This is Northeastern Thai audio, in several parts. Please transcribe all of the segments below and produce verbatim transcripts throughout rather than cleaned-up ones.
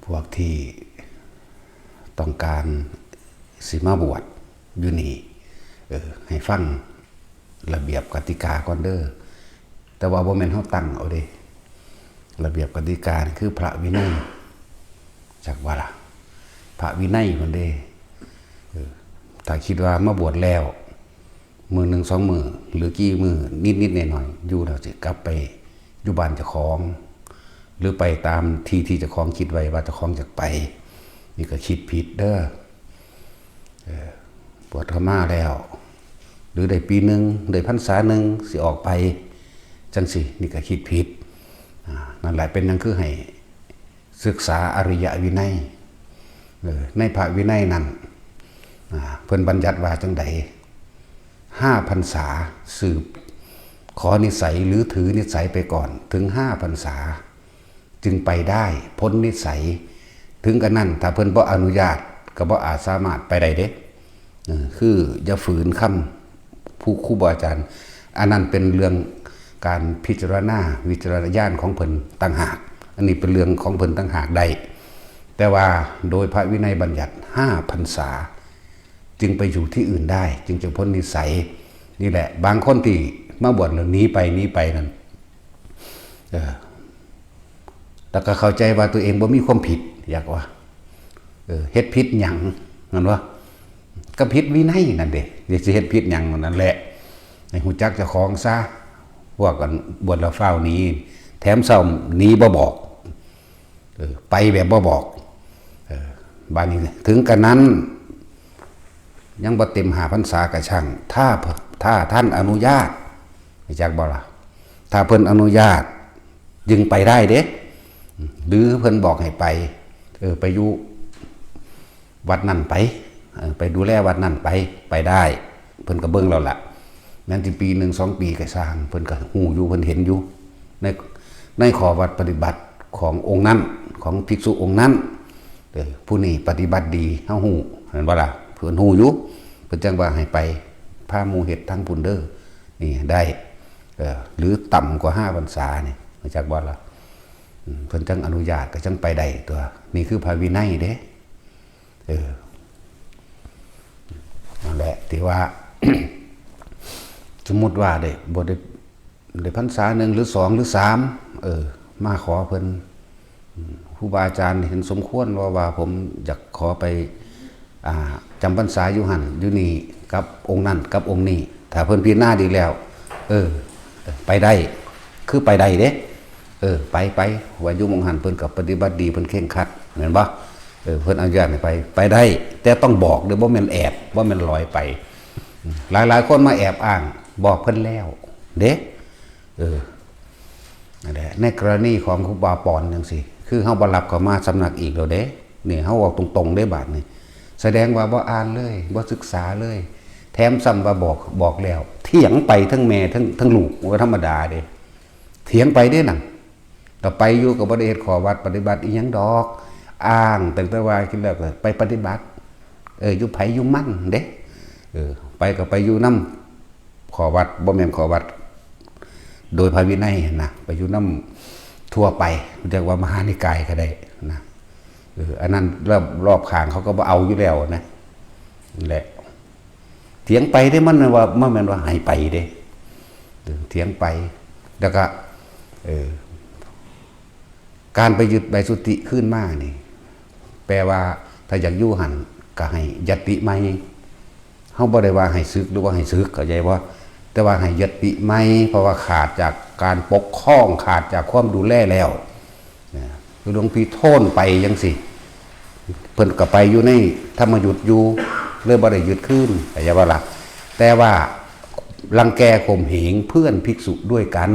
พวกที่ต้องการสิมาบวชอยู่นี่ เออ ให้ฟังระเบียบกติกาก่อนเด้อ แต่ว่าบ่แม่นเฮาตั้งเอาเด้ ระเบียบกติกานี่คือพระวินัย จักว่าล่ะ พระวินัยมันเด้ เออ ถ้าคิดว่ามาบวชแล้ว มื้อหนึ่งสองมื้อ หรือกี่มื้อ นิดๆหน่อยๆ อยู่แล้วสิกลับไปอยู่บ้านเจ้าของ หรือไปตามที่ที่เจ้าของคิดไว้ว่าเจ้าของอยากไป นี่ก็คิดผิดเด้อ เออ บวชเข้ามาแล้ว หรือได้ปีหนึ่ง ได้พรรษาหนึ่ง สิออกไป จังสิ นี่ก็คิดผิด อ่า นั่นแหละเป็นหยังคือให้ศึกษาอริยวินัย เออ ในพระวินัยนั้น อ่า เพิ่นบัญญัติว่าจังใด ห้าพรรษา สืบขอนิสัยหรือถือนิสัยไปก่อน ถึงห้าพรรษา จึงไปได้ พ้นนิสัย ถึงกระนั้น ถ้าเพิ่นบ่อนุญาต ก็บ่อาจสามารถไปได้เด้ เออ คืออย่าฝืนคำผู้ครูบาอาจารย์ อันนั้นเป็นเรื่องการพิจารณา วิจารณญาณของเพิ่นต่างหาก อันนี้เป็นเรื่องของเพิ่นต่างหากได้ แต่ว่าโดยพระวินัยบัญญัติ ห้าพรรษา จึงไปอยู่ที่อื่นได้ จึงจะพ้นนิสัย นี่แหละ บางคนที่มาบวชแล้วหนีไป หนีไปนั่น เออ แล้วก็เข้าใจว่าตัวเองบ่มีความผิด อยากว่า เออ เฮ็ดผิดหยัง นั่นวะ ก็ผิดวินัยนั่นเด้ เดี๋ยวสิเฮ็ดผิดหยังนั่นแหละ ให้ฮู้จักเจ้าของซะ พวกกันบวชแล้วฟ้าวหนี แถมซ้ำหนีบ่บอก เออ ไปแบบบ่บอก เออ บาดนี้ถึงกระนั้น ยังบ่เต็มห้าพรรษาก็ช่าง ถ้า ถ้าท่านอนุญาต รู้จักบ่ล่ะ ถ้าเพิ่นอนุญาต จึงไปได้เด้ หรือเพิ่นบอกให้ไป เออ ไปอยู่วัดนั่นไป เออ ไปดูแลวัดนั่นไป ไปได้ เพิ่นก็เบิ่งแล้วล่ะ แม้นสิปีหนึ่งสองปีก็ช่าง เพิ่นก็ฮู้อยู่ เพิ่นเห็นอยู่ ใน ในข้อวัดปฏิบัติขององค์นั้น ของภิกษุองค์นั้น เออ ผู้นี้ปฏิบัติดี เฮาฮู้ เห็นบ่ล่ะ เพิ่นฮู้อยู่ เพิ่นจั่งว่าให้ไป พาหมู่เฮ็ดทางพุ้นเด้อ นี่ได้ เออ หรือต่ำกว่าห้าพรรษานี่ รู้จักบ่ล่ะ อืม เพิ่นจั่งอนุญาต ก็จั่งไปได้ตั๊ว นี่คือพระวินัยเด้ เออ นั่นแหละ ที่ว่า สมมุติว่าได้ บ่ได้ ได้พรรษาหนึ่งหรือสองหรือสาม เออ มาขอเพิ่น อืม ครูบาอาจารย์เห็นสมควรว่า ว่าผมอยากขอไป อ่า จำพรรษาอยู่หั่นอยู่นี่ กับองค์นั้นกับองค์นี้ ถ้าเพิ่นพิจารณาดีแล้ว เออ ไปได้ คือไปได้เด้ เออ ไป ไป ว่าอยู่หม่องหั่นเพิ่นก็ปฏิบัติดี เพิ่นเคร่งครัด แม่นบ่ เออ เพิ่นอนุญาตให้ไป ไปได้ แต่ต้องบอกเด้อ บ่แม่นแอบ บ่แม่นลอยไป อืม หลายๆคนมาแอบอ้าง บอกเพิ่นแล้วเด้ เออ นั่นแหละ ในกรณีของครูบาปอนจั่งซี้ คือเฮาบ่รับเข้ามาสำนักอีกแล้วเด้ นี่เฮาเว้าตรงๆเด้บาดนี้ แสดงว่าบ่อ่านเลย บ่ศึกษาเลย แถมซ้ำว่าบอก บอกแล้ว เถียงไปทั้งแม่ทั้ง ทั้งลูก บ่ธรรมดาเด้ เถียงไปเด้นั่น ก็ไปอยู่ก็บ่ได้เฮ็ดข้อวัดปฏิบัติอีหยังดอก อ้างตั้งแต่ว่าคิดแล้วก็ไปปฏิบัติ เออ อยู่ไผอยู่มันเด้ เออ ไปก็ไปอยู่นำ ข้อวัด บ่แม่นข้อวัด โดยพระวินัยหั้นนะ ไปอยู่นำทั่วไป เรียกว่ามหานิกายก็ได้นะ เออ อันนั้นรอบ รอบข้างเขาก็บ่เอาอยู่แล้วนะ นั่นแหละ เถียงไปเด้ มันว่า มันแม่นว่าให้ไปเด้ เออ เถียงไป แล้วก็ เออ การไปยึดใบสุทธิคืนมานี่ แปลว่าถ้าอยากอยู่หั่นก็ให้ยติใหม่ เฮาบ่ได้ว่าให้สึกหรือว่าให้สึก เข้าใจบ่ แต่ว่าให้ยติใหม่ เพราะว่าขาดจากการปกครอง ขาดจากความดูแลแล้ว นะ คือหลวงพี่โทนไปจั่งซี้ เพิ่นก็ไปอยู่ในธรรมยุทธ์อยู่ เลยบ่ได้ยึดคืน เข้าใจบ่ล่ะ แต่ว่ารังแกข่มเหงเพื่อนภิกษุด้วยกัน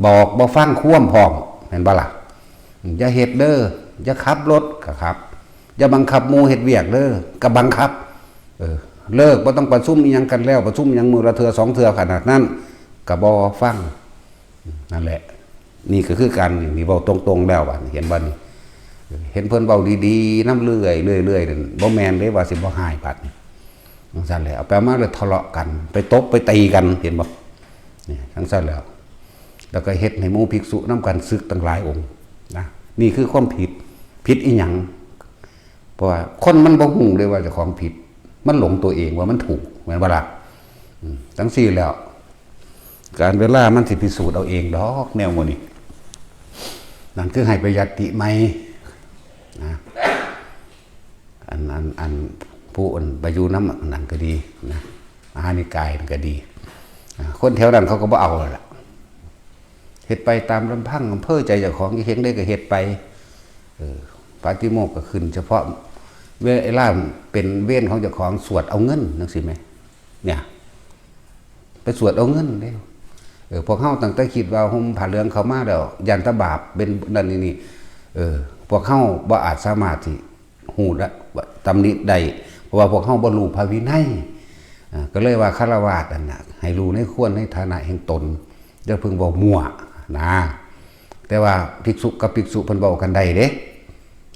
บอกบ่ฟังความพร้อม แม่นบ่ล่ะ อย่าเฮ็ดเด้อ อย่าขับรถ ก็ขับ อย่าบังคับหมู่เฮ็ดเวียกเด้อ ก็บังคับ เออ เลิก บ่ต้องประชุมอีหยังกันแล้ว ประชุมหยังมื้อละเทื่อสองเทื่อขนาดนั้น ก็บ่ฟัง นั่นแหละ นี่ก็คือการ นี่เว้าตรงๆแล้วบาดนี้ เห็นบ่นี่ เห็นเพิ่นเว้าดีๆนำเรื่อยๆเรื่อยๆนั่น บ่แม่นเด้ว่าสิบ่ฮ้ายบาดนี้ จั่งซั้นแหละ เอาไปมาแล้วทะเลาะกัน ไปตบไปตีกัน เห็นบ่ นี่ จั่งซั้นแล้ว แล้วก็เฮ็ดให้หมู่ภิกษุนำกันสึกตั้งหลายองค์นะ นี่คือความผิด ผิด ผิดอีหยัง เพราะว่าคนมันบ่ฮู้เลยว่าเจ้าของผิด มันหลงตัวเองว่ามันถูก แม่นบ่ล่ะ อืม จั่งซี้แล้ว การเวลามันสิพิสูจน์เอาเองดอกแนวหมู่นี้ นั่นคือให้ไปยัตติใหม่นะ อัน อัน อันผู้อื่นไปอยู่นำนั่นก็ดีนะ มหานิกายนั่นก็ดี อ่า คนแถวนั้นเขาก็บ่เอาแล้วล่ะ เฮ็ดไปตามลำพังอำเภอใจเจ้าของ เฮ็ดได้ก็เฮ็ดไป เออ ปาฏิโมกข์ก็ขึ้นเฉพาะเวลาเป็นเวรของเจ้าของ สวดเอาเงินจั่งซี้แหม เนี่ย ไปสวดเอาเงินเด้ เออ พวกเฮาตั้งแต่คิดว่าห่มผ้าเหลืองเข้ามาแล้ว ย้านแต่บาปเป็นนั่นนี่นี่ เออ พวกเฮาบ่อาจสามารถสิฮู้ได้ ตำหนิได้ เพราะว่าพวกเฮาบ่รู้พระวินัย อ่า ก็เลยว่าฆราวาสนั่นน่ะ ให้รู้ในควรในฐานะแห่งตน อย่าเพิ่งเว้ามั่วนะ แต่ว่าภิกษุกับภิกษุเพิ่นเว้ากันได้เด้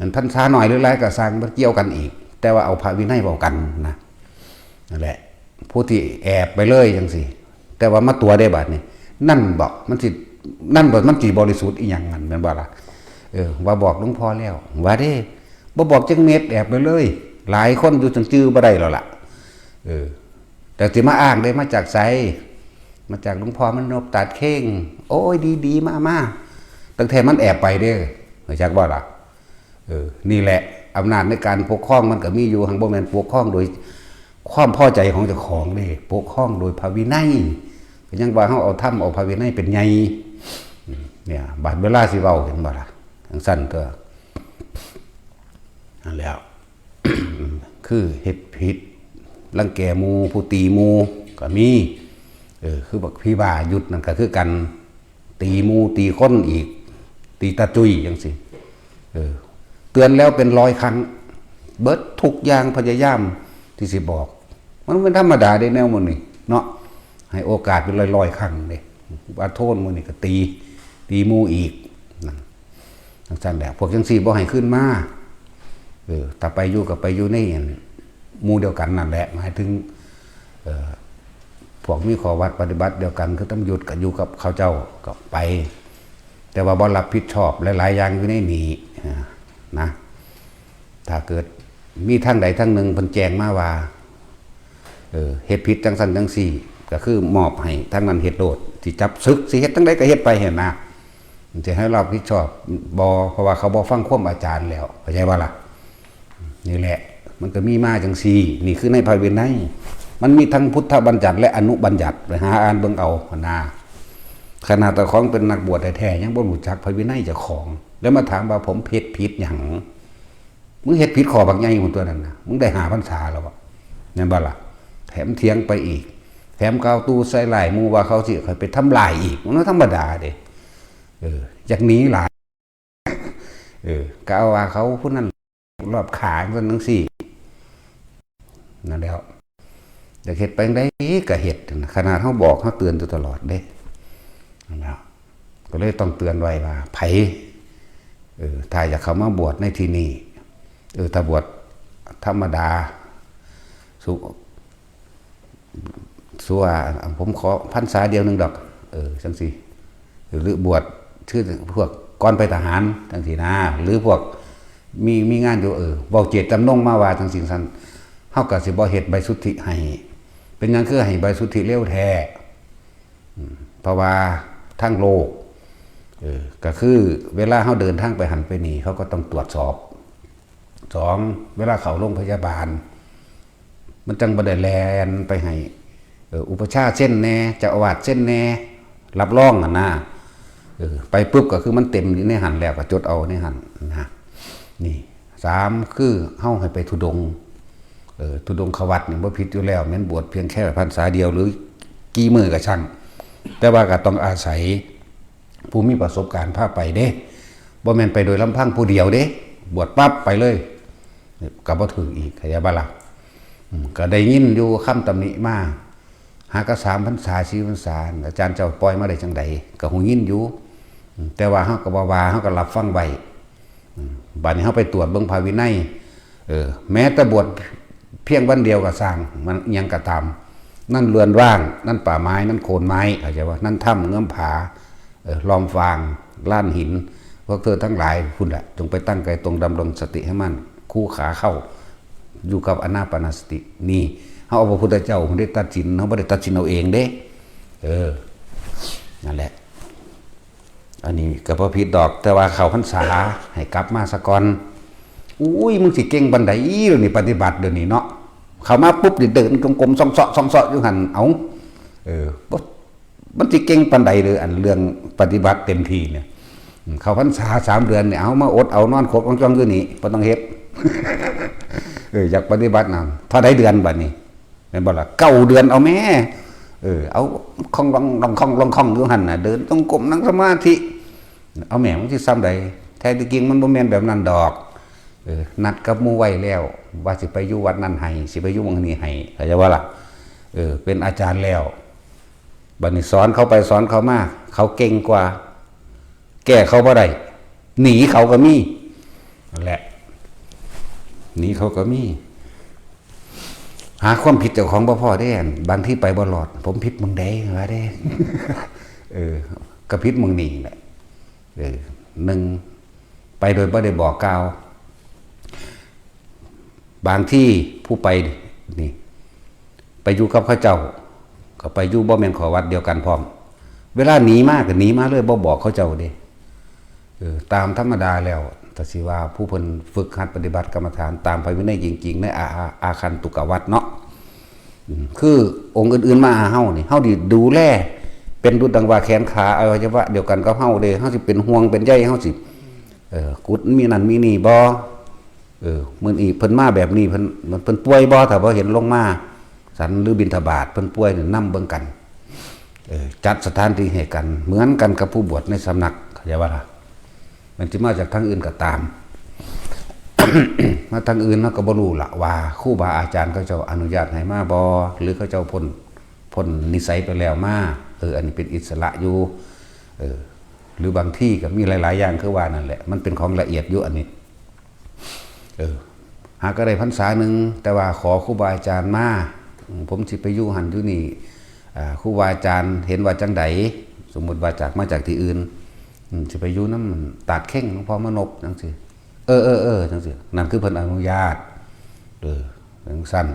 อันพรรษาน้อยหรือหลายก็ซ่าง บ่เกี่ยวกันอีก แต่ว่าเอาพระวินัยเว้ากันนะ นั่นแหละ ผู้ที่แอบไปเลยจั่งซี้ แต่ว่ามาตั๋วได้บาดนี้ นั่นบ่ มันสิ นั่นบ่ มันสิบริสุทธิ์อีหยังนั่น แม่นบ่ล่ะ เออ ว่าบอกหลวงพ่อแล้ว ว่าเด้ บ่บอกจักเม็ด แอบไปเลย หลายคนอยู่จั่งจื่อบ่ได้แล้วล่ะ เออ แต่สิมาอ้างได้มาจากไส มาจากหลวงพ่อมานพตาดเข่ง โอ้ย ดีๆ มาๆ ตั้งแต่มันแอบไปเด้ รู้จักบ่ล่ะ เออ นี่แหละ อำนาจในการปกครองมันก็มีอยู่ หั้นบ่แม่นปกครองโดยความพอใจของเจ้าของเด้ ปกครองโดยพระวินัย ก็ยังว่าเฮาเอาธรรมเอาพระวินัยเป็นใหญ่ เนี่ย บาดเวลาสิเว้า เห็นบ่ล่ะ จั่งซั่นตัว นั่นแหล้ว คือเฮ็ดผิด รังแกหมู่ ผู้ตีหมู่ก็มี เออ คือบักผีบ้ายุทธนั่นก็คือกัน ตีหมู่ ตีคนอีก ตีตาจุ้ยจั่งซี้ เออ เตือนแล้วเป็นร้อยครั้ง เบิดทุกอย่างพยายามที่สิบอก มันเป็นธรรมดาเด้แนวหมู่นี้เนาะ ให้โอกาสเป็นร้อยๆ ครั้งเด้ ว่าโทษหมู่นี้ก็ตี ตีหมู่อีก นั่น จั่งซั่นแหละ พวกจั่งซี้บ่ให้ขึ้นมา เออ ถ้าไปอยู่ก็ไปอยู่ในอันหมู่เดียวกันนั่นแหละ หมายถึง เอ่อ พวกมีข้อวัดปฏิบัติเดียวกัน คือธรรมยุทธก็อยู่กับเขาเจ้าก็ไป แต่ว่าบ่รับผิดชอบหลายๆ อย่างอยู่ในนี้ อ่า นะ ถ้าเกิดมีทางใดทางหนึ่งเพิ่นแจ้งมาว่า เออ เฮ็ดผิดจั่งซั่นจั่งซี้ ก็คือมอบให้ทางนั้นเฮ็ดโลด สิจับสึก สิเฮ็ดจั่งใดก็เฮ็ดไปหั้นนะ มันสิให้รับผิดชอบบ่ เพราะว่าเขาบ่ฟังความอาจารย์แล้ว เข้าใจบ่ล่ะ นี่แหละ มันก็มีมาจั่งซี้ นี่คือในพระวินัย มันมีทั้งพุทธบัญญัติและอนุบัญญัติ ไปหาอ่านเบิ่งเอาหั้นนะ ขนาดเจ้าของเป็นนักบวชแท้ๆ ยังบ่รู้จักพระวินัยเจ้าของ แล้วมาถามว่าผมเฮ็ดผิดหยัง มึงเฮ็ดผิดข้อบักใหญ่หมดตัวนั้นนะ มึงได้ห้าพรรษาแล้วบ่ แม่นบ่ล่ะ แถมเถียงไปอีก แถมกล่าวตู่ใส่ร้ายหมู่ว่าเขาสิข้อยไปทำลายอีก มันธรรมดาเด้ เออ อยากหนีหลาย เออ ก็เอาว่าเขาผู้นั้นรอบขาจั่งซั่นจั่งซี้ นั่นแหล้ว อยากเฮ็ดไปจั่งใดก็เฮ็ด ขนาดเฮาบอกเฮาเตือนอยู่ตลอดเด้ นั่นแหละ ก็เลยต้องเตือนไว้ว่า ไผ เออ ถ้าอยากเข้ามาบวชในที่นี่ เออ ถ้าบวชธรรมดา สุ สุว่า ผมขอพรรษาเดียวหนึ่งดอก เออ จั่งซี้ หรือบวชคือพวกก่อนไปทหารจั่งซี้นะ หรือพวกมี มีงานอยู่ เออ เว้าเจตจำนงมาว่าจั่งซี้ซั่น เฮาก็สิบ่เฮ็ดใบสุทธิให้ เป็นหยังคือให้ใบสุทธิเร็วแท้ อืม เพราะว่าทางโลก เออ ก็คือเวลาเฮาเดินทางไปหั้นไปนี่ เขาก็ต้องตรวจสอบ สอง เวลาเข้าโรงพยาบาล มันจั่งบ่ได้แล่นไปให้ เออ อุปัชฌาย์เซ็นแหน่ เจ้าอาวาสเซ็นแหน่ รับรองหั่นนะ เออ ไปปุ๊บก็คือมันเต็มอยู่ในหั้นแล้ว ก็จดเอาในหั้นนะ นี่ สาม คือเฮาให้ไปธุดงค์ เออ ธุดงควัตรนี่บ่ผิดอยู่แล้ว แม่นบวชเพียงแค่พรรษาเดียวหรือกี่มื้อก็ช่าง แต่ว่าก็ต้องอาศัยผู้มีประสบการณ์พาไปเด้ บ่แม่นไปโดยลำพังผู้เดียวเด้ บวชปั๊บไปเลย ก็บ่ถืกอีก เข้าใจบ่ล่ะ อืม ก็ได้ยินอยู่คำตำหนิมา หากะสามพรรษา สี่พรรษา อาจารย์เจ้าปล่อยมาได้จั่งใด ก็ฮู้ยินอยู่ อืม แต่ว่าเฮาก็บ่ว่า เฮาก็รับฟังไว้ อืม บัดนี้เฮาไปตรวจเบิ่งพระวินัย เออ แม้แต่บวชเพียงวันเดียวก็ซ่าง มันอิหยังก็ตาม นั่นเรือนว่าง นั่นป่าไม้ นั่นโคนไม้ เข้าใจบ่ นั่นถ้ำเงื้อมผา เออ ลอมฟาง ลานหิน พวกเธอทั้งหลายพุ้นแหละ จงไปตั้งกายตรงดำรงสติให้มั่น คู่ขาเข้า อยู่กับอานาปานสติ นี่ เฮาเอาพระพุทธเจ้าพุ้นได้ตัดสิน เฮาบ่ได้ตัดสินเอาเองเด้ เออ นั่นแหละ อันนี้ก็บ่ผิดดอก แต่ว่าเข้าพรรษาให้กลับมาซะก่อน อุ้ย มึงสิเก่งปานใดล่ะนี่ ปฏิบัติเดี๋ยวนี้เนาะ เข้ามาปุ๊บนี่เดินจงกรมส่องเซาะส่องเซาะอยู่หั่น เอ้า เออ บ่ มันสิเก่งปานใดเลย อันเรื่องปฏิบัติเต็มที่เนี่ย อืม เข้าพรรษาสามเดือนเนี่ย เอามาอดเอานอนขบองจ้องอยู่นี่ บ่ต้องเฮ็ด เออ อยากปฏิบัตินะ เท่าใดเดือนบัดนี้ แม่นบ่ล่ะ เก้าเดือนเอาแม่ เออ เอาคล่องลองลองคล่องลองคล่องอยู่หั่นน่ะ เดินจงกรมนั่งสมาธิ เอาแม่ มันสิส่ำใด แท้ที่จริงมันบ่แม่นแบบนั้นดอก เออ นัดกับหมู่ไว้แล้ว ว่าสิไปอยู่วัดนั่นให้ สิไปอยู่หม่องนี้ให้ เข้าใจบ่ล่ะ เออ เป็นอาจารย์แล้ว บัดนี้สอนเขาไปสอนเขามา เขาเก่งกว่า แก้เขาบ่ได้ หนีเขาก็มี นั่นแหละ หนีเขาก็มี หาความผิดเจ้าของบ่พ้อเด้ บางทีไปบ่รอด ผมผิดหม่องใดว่าเด้ เออ ก็ผิดหม่องนี้แหละ เออ หนึ่ง ไปโดยบ่ได้บอกกล่าว บางที่ผู้ไปนี่ ไปอยู่กับเขาเจ้า ก็ไปอยู่บ่แม่นขอวัดเดียวกันพร้อม เวลาหนีมาก็หนีมาเลย บ่บอกเขาเจ้าเด้ เออ ตามธรรมดาแล้ว ถ้าสิว่าผู้เพิ่นฝึกหัดปฏิบัติกรรมฐานตามพระวินัยจริงๆ ในอา อา อาคันตุกวัตรเนาะ อืม คือองค์อื่นๆ มาหาเฮานี่ เฮาดีดูแล เป็นดุจดังว่าแขนขาอวัยวะเดียวกันกับเฮาเด้ เฮาสิเป็นห่วงเป็นใย เฮาสิ เออ กุดมีนั่นมีนี่บ่ เออ มื้อนี้เพิ่นมาแบบนี้ เพิ่น เพิ่นป่วยบ่ ถ้าบ่เห็นลงมาฉันหรือบิณฑบาต เพิ่นป่วยนี่นำเบิ่งกัน เออ จัดสถานที่ให้กัน เหมือนกันกับผู้บวชในสำนัก เข้าใจบ่ล่ะ มันสิมาจากทางอื่นก็ตาม มาทางอื่นเราก็บ่รู้ละว่าครูบาอาจารย์เขาเจ้าอนุญาตให้มาบ่ หรือเขาเจ้าพ้น พ้นนิสัยไปแล้วมา เออ อันนี้เป็นอิสระอยู่ เออ หรือบางที่ก็มีหลายๆ อย่างคือว่านั่นแหละ มันเป็นของละเอียดอยู่อันนี้ เออ หากก็ได้พรรษาหนึ่ง แต่ว่าขอครูบาอาจารย์มา อืม ผมสิไปอยู่หั่นอยู่นี่ อ่า ครูบาอาจารย์เห็นว่าจังใด สมมุติว่าจาก มาจากที่อื่น อืม สิไปอยู่นำตาดเข่งหลวงพ่อมานพจังซี่ เออ เออ เออ จังซี่ นั่นคือเพิ่นอนุญาต เออ จังซั่น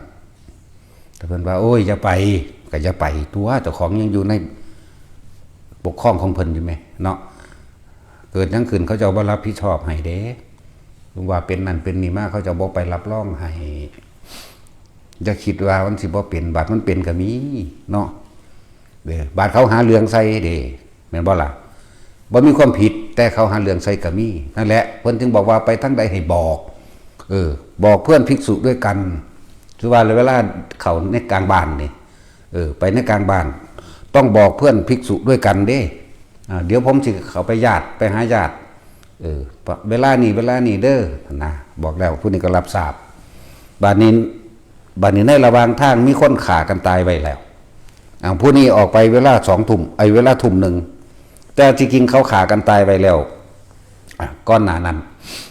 แต่เพิ่นว่า โอ้ย อย่าไป ก็อย่าไปตั๊ว เจ้าของยังอยู่ในปกครองของเพิ่นอยู่แหมเนาะ เกิดหยังขึ้นเขาเจ้าบ่รับผิดชอบให้เด้ ว่าเป็นนั่นเป็นนี่มา เขาเจ้าบ่ไปรับรองให้ อย่าคิดว่ามันสิบ่เป็น บาดมันเป็นก็มีเนาะ เด้ บาดเขาหาเรื่องใส่เด้ แม่นบ่ล่ะ บ่มีความผิด แต่เขาหาเรื่องใส่ก็มี นั่นแหละ เพิ่นถึงบอกว่าไปทางใดให้บอก เออ บอกเพื่อนภิกษุด้วยกัน คือว่าเวลาเข้าในกลางบ้านนี่ เออ ไปในกลางบ้าน ต้องบอกเพื่อนภิกษุด้วยกันเด้ อ่า เดี๋ยวผมสิเข้าไปญาติ ไปหาญาติ เออ เวลานี้ เวลานี้เด้อ นะ บอกแล้ว ผู้นี้ก็รับทราบ บาดนี้ บาดนี้ในระหว่างทางมีคนฆ่ากันตายไว้แล้ว อ่า ผู้นี้ออกไปเวลาสองทุ่ม ไอ้เวลาทุ่มหนึ่ง แต่ที่จริงเขาฆ่ากันตายไว้แล้ว อ่ะ ก่อนหน้านั้น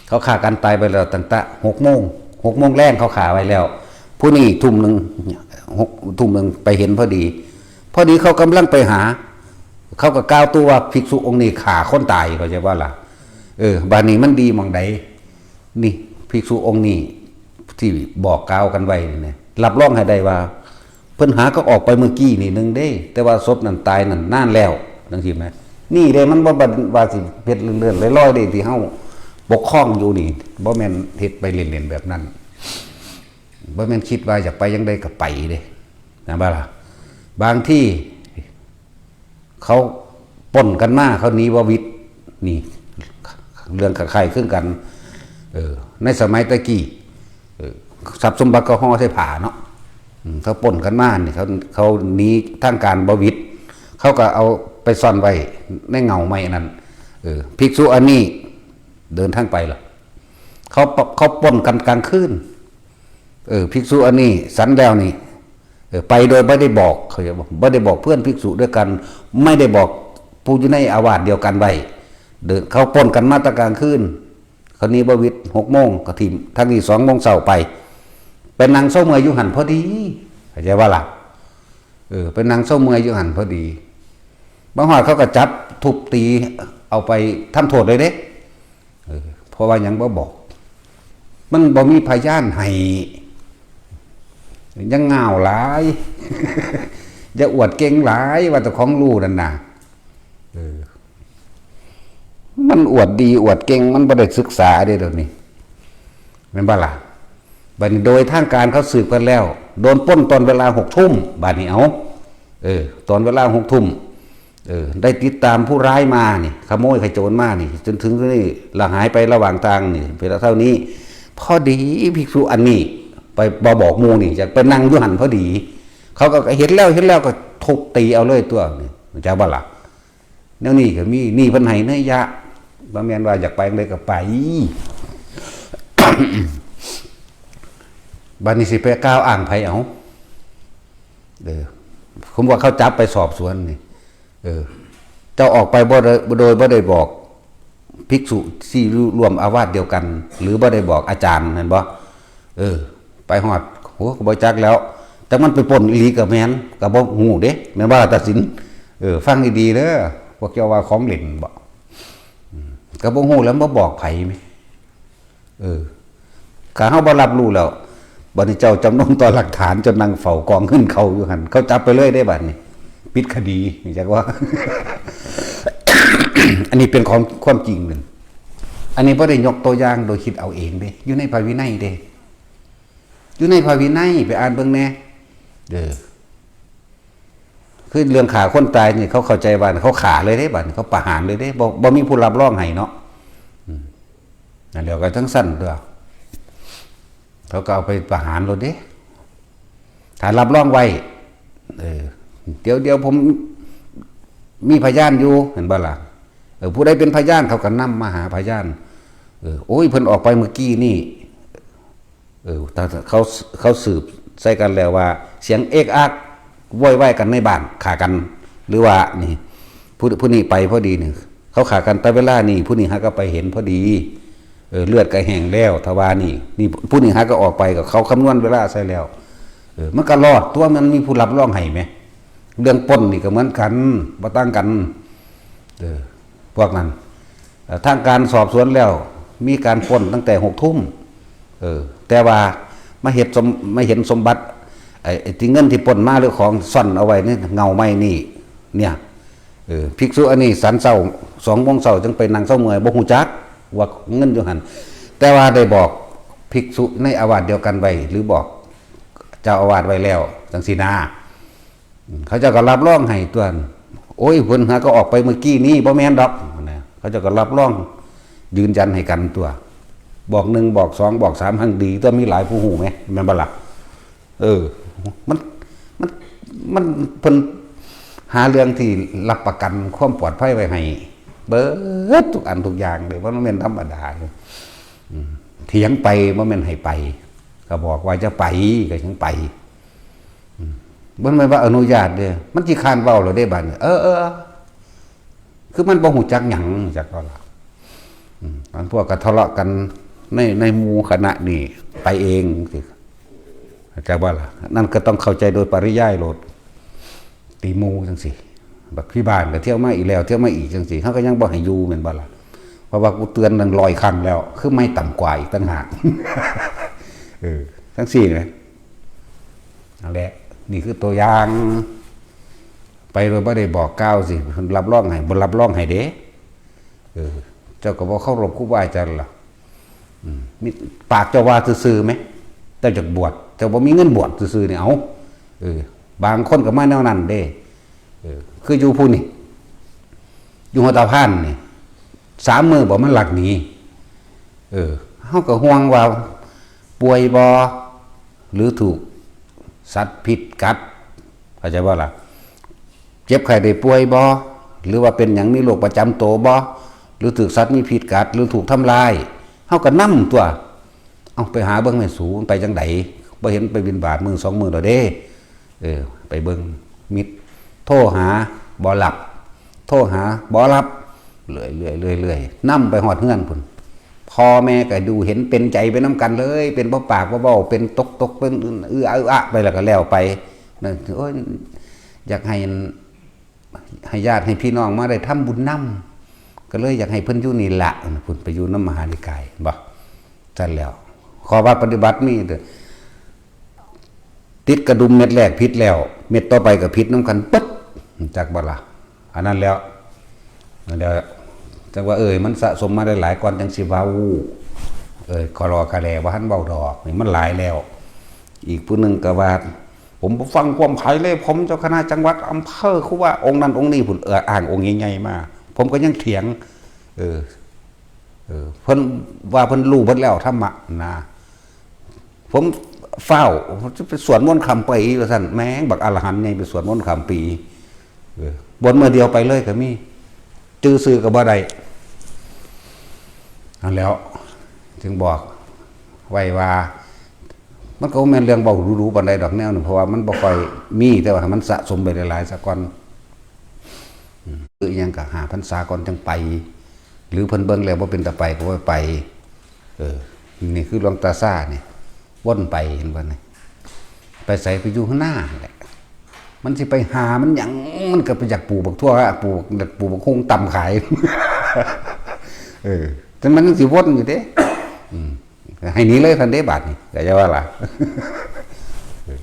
เขาฆ่ากันตายไปแล้วตั้งแต่หกโมง หกโมงแลงเขาฆ่าไว้แล้ว ผู้นี้ทุ่มหนึ่ง หก ทุ่มหนึ่งไปเห็นพอดี พอดีเขากำลังไปหา เขาก็กล่าวตัวว่าภิกษุองค์นี้ฆ่าคนตาย เข้าใจบ่ล่ะ เออ บาดนี้มันดีหม่องใด นี่ ภิกษุองค์นี้ที่บอกกล่าวกันไว้นี่นะ รับรองให้ได้ว่า เพิ่นหาก็ออกไปเมื่อกี้นี่หนึ่งเด้ แต่ว่าศพนั้นตายนั่นนานแล้ว จังซี่แหม นี่เด้ มันบ่ว่าสิเฮ็ดเลื่อนๆลอยๆเด้ ที่เฮาปกครองอยู่นี่ บ่แม่นเฮ็ดไปเล่นๆแบบนั้น บ่แม่นคิดว่าอยากไปจั่งใดก็ไปเด้ นะบ่ล่ะ บางที่ เขาปล้นกันมา เขาหนีบ่หวิด นี่ เรื่องคล้ายๆคือกัน เออ ในสมัยตะกี้ เออ ทรัพย์สมบัติเขาห่อใส่ผ้าเนาะ อืม เขาปล้นกันมานี่ เขา เขาหนีทางการบ่หวิด เขาก็เอาไปซ่อนไว้ในเงาไม้นั่น เออ ภิกษุอันนี้เดินทางไปล่ะ เขา เขาปล้นกันกลางคืน เออ ภิกษุอันนี้ฉันแล้วนี่ เออ ไปโดยไม่ได้บอก เขาจะบอก ไม่ได้บอกเพื่อนภิกษุด้วยกัน ไม่ได้บอกผู้อยู่ในอาวาสเดียวกันไว้ เดิน เขาปล้นกันมาแต่กลางคืน เขาหนีบ่หวิด หกโมงก็ถิ่ม ทางนี้สองโมงเช้าไป ไปนั่งเซาเมื่อยอยู่หั่นพอดี เข้าใจบ่ล่ะ เออ ไปนั่งเซาเมื่อยอยู่หั่นพอดี มาฮอดเขาก็จับทุบตี เอาไปทำโทษเลยเด้ เพราะว่าหยังบ่บอก มันบ่มีพยานให้ ยังง่าวหลาย อย่าอวดเก่งหลาย ว่าเจ้าของรู้นั่นน่ะ เออ มันอวดดีอวดเก่ง มันบ่ได้ศึกษาเด้เดี๋ยวนี้ แม่นบ่ล่ะ บัดนี้โดยทางการเขาสืบกันแล้ว โดนปล้นตอนเวลาหกทุ่ม บัดนี้เอา เออ ตอนเวลาหกทุ่ม เออ ได้ติดตามผู้ร้ายมานี่ ขโมยขโจรมานี่ จนถึงนี่ ละหายไประหว่างทางนี่ เป็นเท่านี้ พอดีภิกษุอันนี้ ไปบ่บอกหมู่นี่ อยากไปนั่งอยู่หั่นพอดี เขาก็เห็นแล้ว เห็นแล้วก็ทุบตีเอาเลยตัวนี่ จักบ่ล่ะ แนวนี้ก็มี นี่เพิ่นให้นัยยะ บ่แม่นว่าอยากไปจั่งใดก็ไป บัดนี้สิไปกล่าวอ้างไผเอา เออ ผมว่าเขาจับไปสอบสวนนี่ เออ เจ้าออกไปบ่ได้ โดยบ่ได้บอกภิกษุที่ร่วมอาวาสเดียวกัน หรือบ่ได้บอกอาจารย์ แม่นบ่ เออ ไปฮอด โห ก็บ่จักแล้ว แต่มันไปปล้นอีหลีก็แม่น ก็บ่ฮู้เด้ แม่นบ่ล่ะ ตัดสิน เออ ฟังดีๆเด้อ พวกเจ้าว่าของเล่นบ่ อืม ก็บ่ฮู้แล้ว บ่บอกไผแหม เออ ถ้าเฮาบ่รับรู้แล้ว บัดนี้เจ้าจำนนต่อหลักฐาน จนนั่งเฝ้ากองเงินเขาอยู่หั่น เขาจับไปเลยเด้บัดนี้ ปิดคดี จักว่า อันนี้เป็นของ ความจริงนั่น อันนี้บ่ได้ยกตัวอย่างโดยคิดเอาเองเด้ อยู่ในพระวินัยเด้ อยู่ในพระวินัย ไปอ่านเบิ่งแหน่ เด้อ คือเรื่องฆ่าคนตายนี่ เขาเข้าใจว่าเขาฆ่าเลยเด้ บัดนี้เขาประหารเลยเด้ บ่ บ่มีผู้รับรองให้เนาะ อืม นั่นแหละ ก็จั่งซั่นตัว เขาก็เอาไปประหารโลดเด้ ถ้ารับรองไว้ เออ เดี๋ยว เดี๋ยวผมมีพยานอยู่ แม่นบ่ล่ะ เออ ผู้ใดเป็นพยาน เขาก็นำมาหาพยาน เออ โอ้ย เพิ่นออกไปเมื่อกี้นี่ เออ ถ้าเขา เขาสืบใส่กันแล้วว่า เสียงเอะอะโวยวายกันในบ้าน ฆ่ากัน หรือว่านี่ ผู้ ผู้นี้ไปพอดีนี่ เขาฆ่ากันแต่เวลานี่ ผู้นี้หาก็ไปเห็นพอดี เออ เลือดก็แห้งแล้ว ถ้าว่านี่ นี่ ผู้นี้หาก็ออกไป ก็เขาคำนวณเวลาใส่แล้ว เออ มันก็รอดตัว มันมีผู้รับรองให้แหม เรื่องปล้นนี่ก็เหมือนกัน บ่ต่างกัน เออ พวกนั้น เอ่อ ทางการสอบสวนแล้ว มีการปล้นตั้งแต่หกทุ่ม เออ แต่ว่ามาเห็นสม มาเห็นสมบัติ ไอ้ ไอ้ที่เงินที่ปล้นมาหรือของซ่อนเอาไว้ในเงาไม้นี่ เนี่ย เออ ภิกษุอันนี้สันเช้า สองโมงเช้าจึงไปนั่งเซาเมื่อย บ่ฮู้จักว่าเงินอยู่หั่น แต่ว่าได้บอกภิกษุในอาวาสเดียวกันไว้ หรือบอกเจ้าอาวาสไว้แล้ว จั่งซี้นา อืม เขาเจ้าก็รับรองให้ตัว โอ้ย เพิ่นหาก็ออกไปเมื่อกี้นี้ บ่แม่นดอก นะ เขาเจ้าก็รับรอง ยืนยันให้กันตัว บอกหนึ่ง บอกสอง บอกสาม หั่งดีตัว มีหลายผู้ฮู้แหม แม่นบ่ล่ะ เออ มัน มัน มัน เพิ่นหาเรื่องที่รับประกันความปลอดภัยไว้ให้ เบิดทุกอันทุกอย่างเลย บ่แม่นธรรมดา อืม เถียงไป บ่แม่นให้ไป ก็บอกว่าจะไป ก็ยังไป อืม บ่แม่นว่าอนุญาตเด้ มันสิค้านเว้าแล้วเด้บัดนี้ เออ เออ คือมันบ่ฮู้จักหยัง จักก็ล่ะ อืม อันพวกก็ทะเลาะกันใน ในหมู่คณะนี่ ไปเองสิ เข้าใจบ่ล่ะ นั่นก็ต้องเข้าใจโดยปริยายโลด ตีหมู่จั่งซี้ บักพี่บ้านก็เที่ยวมาอีกแล้ว เที่ยวมาอีกจั่งซี้ เขาก็ยังบ่ให้อยู่แม่นบ่ล่ะ เพราะว่ากูเตือนตั้งร้อยครั้งแล้ว คือไม่ต่ำกว่าอีกต่างหาก เออ จั่งซี้นะ นั่นแหละ นี่คือตัวอย่าง ไปโดยบ่ได้บอกกล่าวสิ เพิ่นรับรองให้ บ่รับรองให้เด้ เออ เจ้าก็บ่เคารพครูบาอาจารย์ล่ะ อืม มี ปากเจ้าว่าซื่อๆไหม เจ้าอยากบวช เจ้าบ่มีเงินบวชซื่อๆนี่ เอา เออ บางคนก็มาแนวนั้นเด้ เออ คืออยู่ผู้นี่ อยู่หัวตาพานนี่ สามมื้อบ่มันลักหนี เออ เฮาก็ห่วงว่าป่วยบ่ หรือถูกสัตว์พิษกัด เข้าใจบ่ล่ะ เจ็บไข้ได้ป่วยบ่ หรือว่าเป็นหยังมีโรคประจำตัวบ่ หรือถูกสัตว์มีพิษกัด หรือถูกทำลาย เฮาก็นำตัว เอาไปหาเบิ่งแม่สู มันไปจั่งใด บ่เห็นไปบิณฑบาตมื้อสองมื้อแล้วเด้ เออ ไปเบิ่ง มิตร โทรหา บ่รับ โทรหา บ่รับ เรื่อยๆ เรื่อยๆ นำไปฮอดเฮือนพุ้น พ่อแม่ก็ดูเห็นเป็นใจไปนำกันเลย เป็นบ่ปากบ่เว้า เป็นตกๆ เป็นอื้ออาอื้ออะไปแล้วก็แล้วไป นั่น โอ้ย อยากให้ ให้ญาติให้พี่น้องมาได้ทำบุญนำ ก็เลยอยากให้เพิ่นอยู่นี่ละ เพิ่นไปอยู่นำมหานิกายบ่ ซั่นแล้ว ข้อวัดปฏิบัติมีเด้อ ติดกระดุมเม็ดแรกผิดแล้ว เม็ดต่อไปก็ผิดนำกันปึ๊ด จักบ่ล่ะ อันนั้นแล้ว นั่นแหละ จักว่า เอ้ย มันสะสมมาได้หลายก่อนจังสิเว้า เอ้ย กะลอกะแลบ่ทันเว้าดอก นี่มันหลายแล้ว อีกผู้หนึ่งก็ว่า ผมบ่ฟังความไผเลย ผมเจ้าคณะจังหวัด อำเภอ ครูบาองค์นั้นองค์นี้พุ้น เออ อ้างองค์ใหญ่ๆมา ผมก็ยังเถียง เออ เออ เพิ่นว่าเพิ่นรู้เบิดแล้วธรรมะนะ ผมฟ้าว ผมจะไปสวดมนต์ข้ามปีว่าซั่น แม่ง บักอรหันต์ใหญ่ไปสวดมนต์ข้ามปี เออ บวชมื้อเดียวไปเลยก็มี จื่อซื่อก็บ่ได้ นั่นแหล้ว จึงบอกไว้ว่า มันก็บ่แม่นเรื่องเว้าดูๆปานใดดอกแนวนี้ เพราะว่ามันบ่ค่อยมี แต่ว่าให้มันสะสมไปหลายๆซะก่อน อืม คืออิหยังก็ห้าพรรษาก่อนจังไป หรือเพิ่นเบิ่งแล้วบ่เป็นตาไปก็บ่ไป เออ นี่คือหลวงตาซ่านี่ วนไปเห็นบ่นี่ ไปไสไปอยู่ข้างหน้าแหละ มันสิไปหามันหยัง มันก็ไปอยากปลูกบักถั่ว ปลูก ปลูกบักฮุ่งตำขาย เออ แต่มันยังสิวนอยู่เด้ อืม ให้หนีเลยซั่นเด้บาดนี้ ก็อย่าว่าล่ะ เออ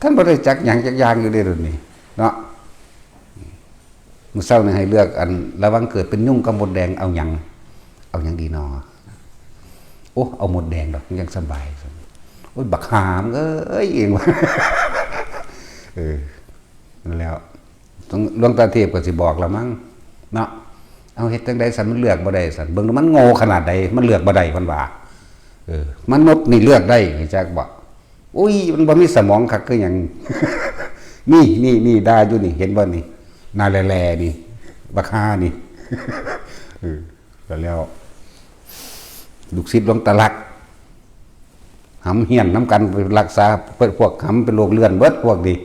ท่านบ่ได้จักหยังจักอย่างอยู่เด้รุ่นนี้ เนาะ มื้อเช้านี่ให้เลือกอัน ระหว่างเกิดเป็นยุงกับมดแดงเอาหยัง เอาหยังดีนอ โอ้ เอามดแดงดอก ยังสบาย โอ้ย บักหามเอ้ย เองว่า เออ นั่นแหล้ว ต้อง หลวงตาเทพก็สิบอกละมั้ง เนาะ เอาเฮ็ดจั่งใดซั่น มันเลือกบ่ได้ซั่น เบิ่งดูมันโง่ขนาดใด มันเลือกบ่ได้ เพิ่นว่า เออ มนุษย์นี่เลือกได้ จักบ่ อุ้ย มันบ่มีสมองคักคือหยัง นี่ นี่ นี่ ด่าอยู่นี่ เห็นบ่นี่ หน้าแหล่ๆนี่ บักห่านี่ เออ ก็แล้ว ลูกศิษย์หลวงตาลักษณ์ หำเฮี้ยนนำกันไปรักษา พวกหำเป็นโรคเลื่อนเบิดพวกนี้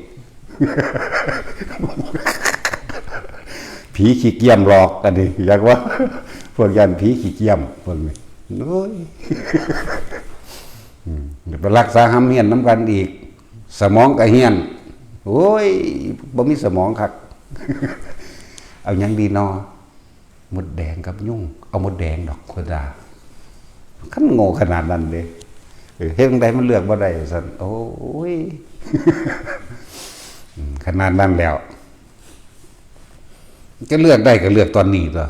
ผีขี้เกียมหลอกอันนี้ อยากว่า พวกย่านผีขี้เกียม พวกนี้ โอ้ย อืม เดี๋ยวไปรักษาหำเฮี้ยนนำกันอีก สมองก็เฮี้ยน โอ้ย บ่มีสมองคัก เอาหยังดีนอ มดแดงกับยุง เอามดแดงดอก คนด่า คันโง่ขนาดนั้นเด้ เออ เฮ็ดจั่งใดมันเลือกบ่ได้ซั่น โอ้ย อืม ขนาดนั้นแล้ว จะเลือกได้ก็เลือกตอนนี้ตั๊ว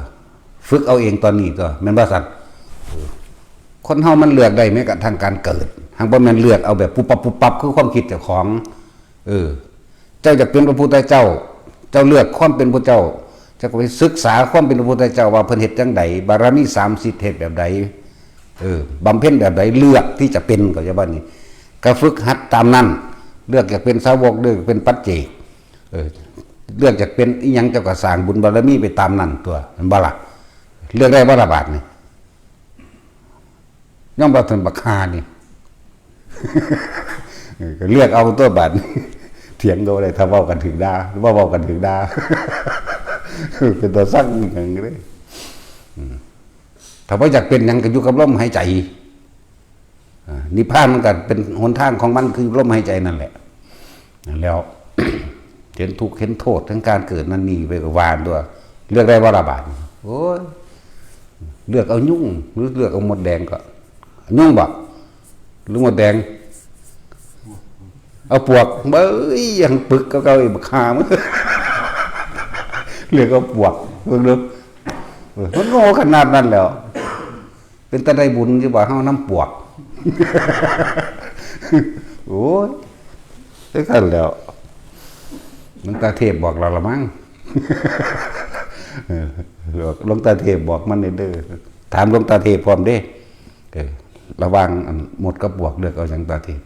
ฝึกเอาเองตอนนี้ตั๊ว แม่นบ่ซั่น เออ คนเฮามันเลือกได้แม้กระทั่งการเกิด หากบ่แม่นเลือกเอาแบบปุ๊บปั๊บปุ๊บปั๊บ คือความคิดเจ้าของ เออ เจ้าอยากเป็นพระพุทธเจ้า เจ้าเลือกความเป็นพระเจ้า เจ้าก็ไปศึกษาความเป็นพระพุทธเจ้าว่าเพิ่นเฮ็ดจั่งใด บารมีสามสิบเฮ็ดแบบใด เออ บำเพ็ญแบบใด เลือกที่จะเป็น ก็จะว่านี่ ก็ฝึกหัดตามนั้น เลือกอยากเป็นสาวก เลือกเป็นปัจเจก เออ เลือกอยากเป็นอิหยัง เจ้าก็สร้างบุญบารมีไปตามนั้นตั๊ว แม่นบ่ล่ะ เลือกได้บ่ล่ะบาดนี้ ยอมรับท่านบักห่านี่ เออ ก็เลือกเอาตั๊วบาดนี้ เถียงก็บ่ได้ ถ้าเว้ากันถืกด่า บ่เว้ากันถืกด่า เป็นตาซังหยังเด้ อืม ถ้าบ่อยากเป็นหยังก็อยู่กับลมหายใจ อ่า นิพพานมันก็เป็นหนทางของมันคือลมหายใจนั่นแหละ นั่นแล้ว เห็นทุกข์เห็นโทษทั้งการเกิดนั่นนี่ไปก็ว่าตั๊ว เลือกได้บ่ล่ะบาดนี้ โอ้ย เลือกเอายุง หรือเลือกเอามดแดงก็ ยุงบ่ หรือมดแดง เอาปวก เบ้ย ยังปึกเก่าๆอีก บักห่ามึง เลือกเอาปวก เบิ่งดู เออ มันโง่ขนาดนั้นแล้ว เป็นตาได้บุญอยู่บ่ เฮานำปวก โอ้ย จั่งซั่นแล้ว หลวงตาเทพบอกเราละมั้ง เออ หลวงตาเทพบอกมันนี่เด้อ ถามหลวงตาเทพพร้อมเด้ เออ ระหว่างอันมดกับปวก เลือกเอาหยัง ตาเทพ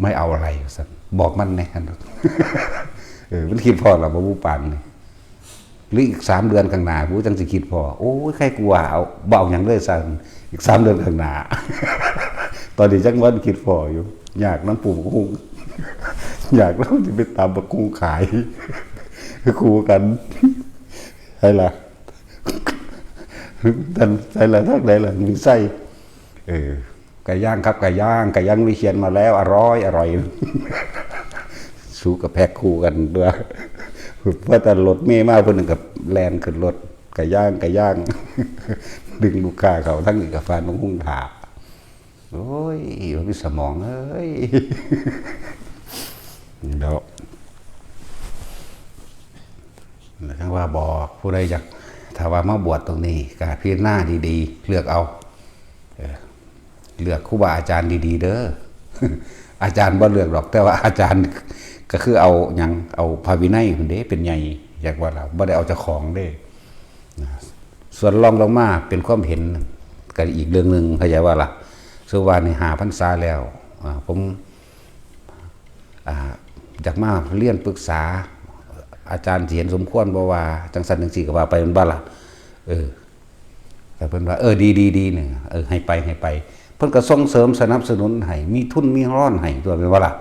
ไม่เอาอะไร ว่าซั่น บอกมันแหน่ เออ มันคิดพ้อแล้วบ่ ผู้ปานนี่ หรืออีกสามเดือนข้างหน้า ผู้จั่งสิคิดพ้อ โอ้ย ใครกลัว เอา บ่เอาหยังเลย ซั่น อีกสามเดือนข้างหน้า ตอนนี้จั่งว่าคิดพ้ออยู่ อยากนำปลูกบักฮุ่ง อยากนำสิไปตำบักฮุ่งขาย คู่กัน ใช่ล่ะ ท่านใช่ล่ะ ทางใดล่ะ มีไส้ เออ ไก่ย่างครับ ไก่ย่าง ไก่ย่างวิเชียรมาแล้ว อร่อย อร่อย สู้กับแพ็คคู่กันตั๊ว ว่าแต่รถเมล์มา เพิ่นก็แล่นขึ้นรถ กะย่างกะย่าง ดึงลูกค้าเขาทั้งนี้กะฟานบักฮุ่งถ่า โอ้ย บ่มีสมองเอ้ย เดี๋ยว จั่งว่าบอกผู้ใดอยาก ถ้าว่ามาบวชตรงนี้ ก็พิจารณาดีๆ เลือกเอา เออ เลือกครูบาอาจารย์ดีๆ เด้อ อาจารย์บ่เลือกดอก แต่ว่าอาจารย์ก็คือเอาหยัง เอาพระวินัยพุ้นเด้ เป็นใหญ่ อยากว่าล่ะ บ่ได้เอาเจ้าของเด้ นะ ส่วนรองลงมาเป็นความเห็น ก็อีกเรื่องหนึ่ง เข้าใจว่าล่ะ ส่วนว่านี่ห้าพรรษาแล้ว อ่า ผม อ่า อยากมาเรียนปรึกษา อาจารย์สิเห็นสมควรบ่ว่าจังซั่นจังซี่ ก็ว่าไปแม่นบ่ล่ะ เออ แต่เพิ่นว่า เออ ดี ดี ดี เนี่ย เออ ให้ไป ให้ไป เพิ่นก็ส่งเสริมสนับสนุนให้ มีทุนมีฮอนให้ตั๊ว แม่นบ่ล่ะ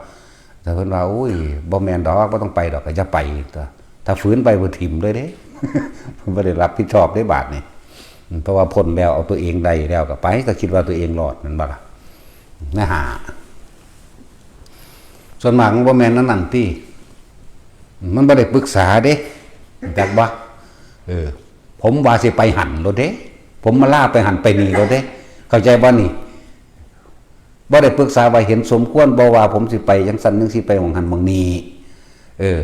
แต่เพิ่นว่า โอ้ย บ่แม่นดอก บ่ต้องไปดอก ก็อย่าไปตั๊ว ถ้าฝืนไปเพิ่นถิ่มเลยเด้ เพิ่นบ่ได้รับผิดชอบเด้บาดนี้ เพราะว่าพ้นแล้ว เอาตัวเองได้แล้ว ก็ไป ก็คิดว่าตัวเองรอด แม่นบ่ล่ะ นะฮะ ส่วนมากมันบ่แม่นอันนั้นติ มันบ่ได้ปรึกษาเด้ จักบ่ เออ ผมว่าสิไปหั่นโลดเด้ ผมมาลาไปหั่นไปนี่โลดเด้ เข้าใจบ่นี่ บ่ได้ปรึกษาว่าเห็นสมควรบ่ว่าผมสิไปจังซั่นจังซี่ ไปหม่องหั่นหม่องนี่ เออ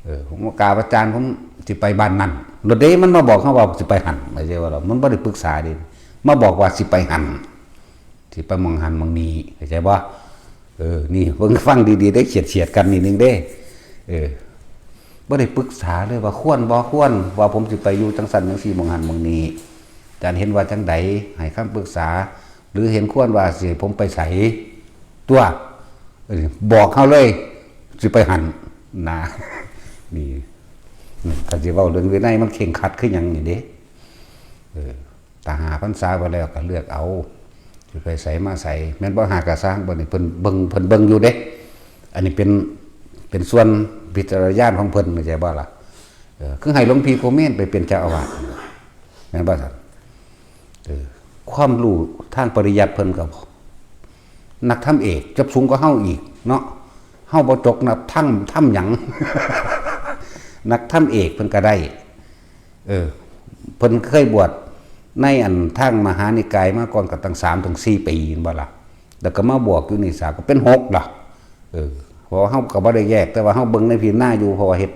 เออ ผมว่ากราบอาจารย์ ผมสิไปบ้านนั่นโลดเด้ มันมาบอกเฮาว่าสิไปหั่น เข้าใจบ่ล่ะ มันบ่ได้ปรึกษาเด้ มาบอกว่าสิไปหั่น สิไปหม่องหั่นหม่องนี่ เข้าใจบ่ เออ นี่เบิ่งฟังดีๆ ได้เฉียดๆ กันนิดนึงเด้ เออ บ่ได้ปรึกษาเลยว่าควรบ่ควร ว่าผมสิไปอยู่จังซั่นจังซี่ หม่องหั่นหม่องนี่ อาจารย์เห็นว่าจังใด ให้คำปรึกษา หรือเห็นควรว่าสิให้ผมไปไสตั๊ว เออ บอกเฮาเลย สิไปหั่นนะ นี่ นี่ คันสิเว้าเรื่องวินัยมันเคร่งครัดคือหยังนี่เด้ เออ ถ้าห้าพรรษาไปแล้วก็เลือกเอา สิไปไสมาไส แม่นบ่ ห้าก็ซ่าง บัดนี้เพิ่นเบิ่ง เพิ่นเบิ่งอยู่เด้ อันนี้เป็น เป็นส่วนวิจารณญาณของเพิ่น เข้าใจบ่ล่ะ เออ คือให้หลวงพี่โกเมนไปเป็นเจ้าอาวาส แม่นบ่ซั่น เออ ความรู้ทางปริยัติเพิ่นก็ นักธรรมเอก จบสูงกว่าเฮาอีกเนาะ เฮาบ่จบนักธรรม ธรรมหยัง นักธรรมเอกเพิ่นก็ได้ เออ เพิ่นเคยบวชในอันทางมหานิกายมาก่อนก็ตั้งสามถึงสี่ปี แม่นบ่ล่ะ แล้วก็มาบวชอยู่นี่ สาม ก็เป็นหกล่ะ เออ เพราะว่าเฮาก็บ่ได้แยก แต่ว่าเฮาเบิ่งในพิจารณาอยู่ เพราะว่าเฮ็ด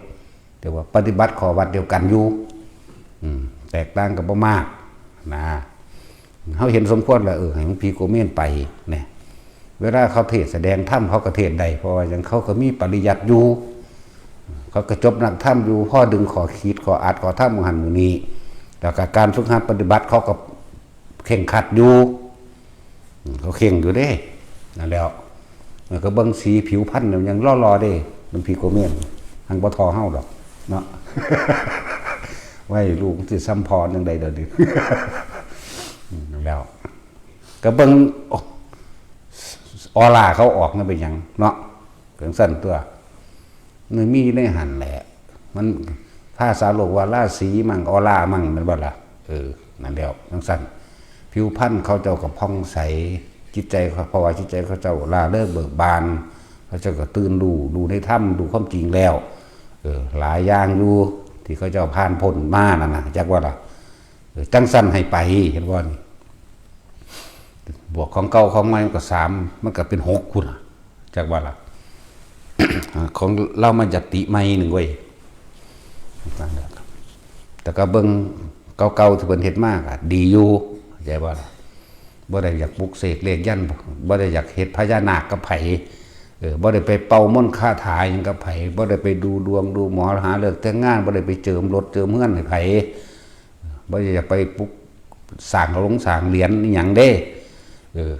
แต่ว่าปฏิบัติข้อวัดเดียวกันอยู่ อืม แตกต่างกันบ่มากนะ เฮาเห็นสมควรแล้ว เออ ให้หลวงพี่โกเมนไปเนี่ย เวลาเขาเทศน์แสดงธรรมเขาก็เทศน์ได้ เพราะว่าหยัง เขาก็มีปริยัติอยู่ เขาก็จบนักธรรมอยู่ พอดึงข้อขีดข้ออัดข้อธรรมหม่องหั่นหม่องนี่ แล้วก็การฝึกหัดปฏิบัติเขาก็เคร่งครัดอยู่ อืม เขาเคร่งอยู่เด้ นั่นแหล้ว แล้วก็เบิ่งสีผิวพรรณเนี่ยยังหล่อๆเด้ หลวงพี่โกเมน หังบ่ท่อเฮาดอก เนาะ ไว้ลูกสิซ้ำพ่อจั่งใด๋เดี๋ยวนี้ อืม แล้ว ก็เบิ่ง ออร่าเขาออกนั่นเป็นหยังเนาะ จั่งซั่นตั๊ว มันมีในหั่นแหละ มันภาษาโลกว่าราศีมั่ง ออร่ามั่ง แม่นบ่ล่ะ เออ นั่นแหล้ว จั่งซั่น ผิวพรรณเขาเจ้าก็ผ่องใส จิตใจเขา เพราะว่าจิตใจเขาเจ้าร่าเริงเบิกบาน เขาเจ้าก็ตื่นรู้ รู้ในธรรม รู้ความจริงแล้ว เออ หลายอย่างอยู่ ที่เขาเจ้าผ่านพ้นมานั่นน่ะ จักว่าล่ะ เออ จั่งซั่นให้ไป เห็นบ่นี่ บวกของเก่าของใหม่มันก็สาม มันก็เป็นหกพุ้นน่ะ จักว่าล่ะ ของลาวมายัตติใหม่หนึ่งเว้ย แต่ก็เบิ่งเก่าๆที่เพิ่นเฮ็ดมาก็ดีอยู่ เข้าใจบ่ล่ะ บ่ได้อยากปลุกเสกเลขยันต์ บ่ได้อยากเฮ็ดพญานาคกับไผ เออ บ่ได้ไปเป่ามนต์คาถาหยังกับไผ บ่ได้ไปดูดวงดูหมอหาฤกษ์แต่งงาน บ่ได้ไปเจิมรถเจิมเฮือนให้ไผ บ่อยากไปปลุกสร้างโรงสร้างเหรียญอิหยังเด้ เออ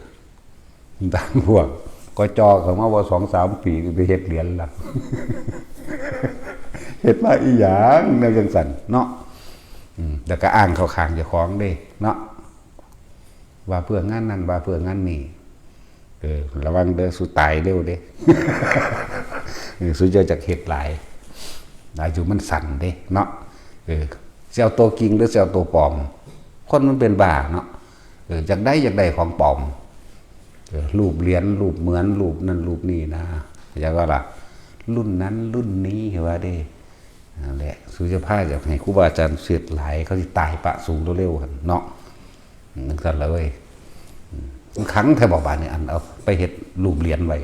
ต่างพวก กจ เข้ามาว่าสองสามปีไปเฮ็ดเหรียญละ เฮ็ดมาอีหยังแนวจั่งซั่นเนาะ อืม แล้วก็อ้างเข้าข้างเจ้าของเด้เนาะ ว่าเพื่องานนั้น ว่าเพื่องานนี้ เออ ระวังเด้อ สูตายเร็วเด้ เออ สูอย่าจักเฮ็ดหลาย อายุมันสั้นเด้เนาะ เออ สิเอาตัวจริงหรือสิเอาตัวปลอม คนมันเป็นบ้าเนาะ เออ อยากได้ อยากได้ของปลอม เออ รูปเหรียญ รูปเหมือน รูปนั่น รูปนี่นะ อยากว่าล่ะ รุ่นนั้น รุ่นนี้ ว่าเด้ นั่นแหละ สูจะพาอยากให้ครูบาอาจารย์เสียดหลาย เขาสิตายปะสูเร็วๆหั่นเนาะ จั่งซั่นละเว้ย อืม มันขังแท้บ่บาดนี่ อันเอาไปเฮ็ดรูปเหรียญไว้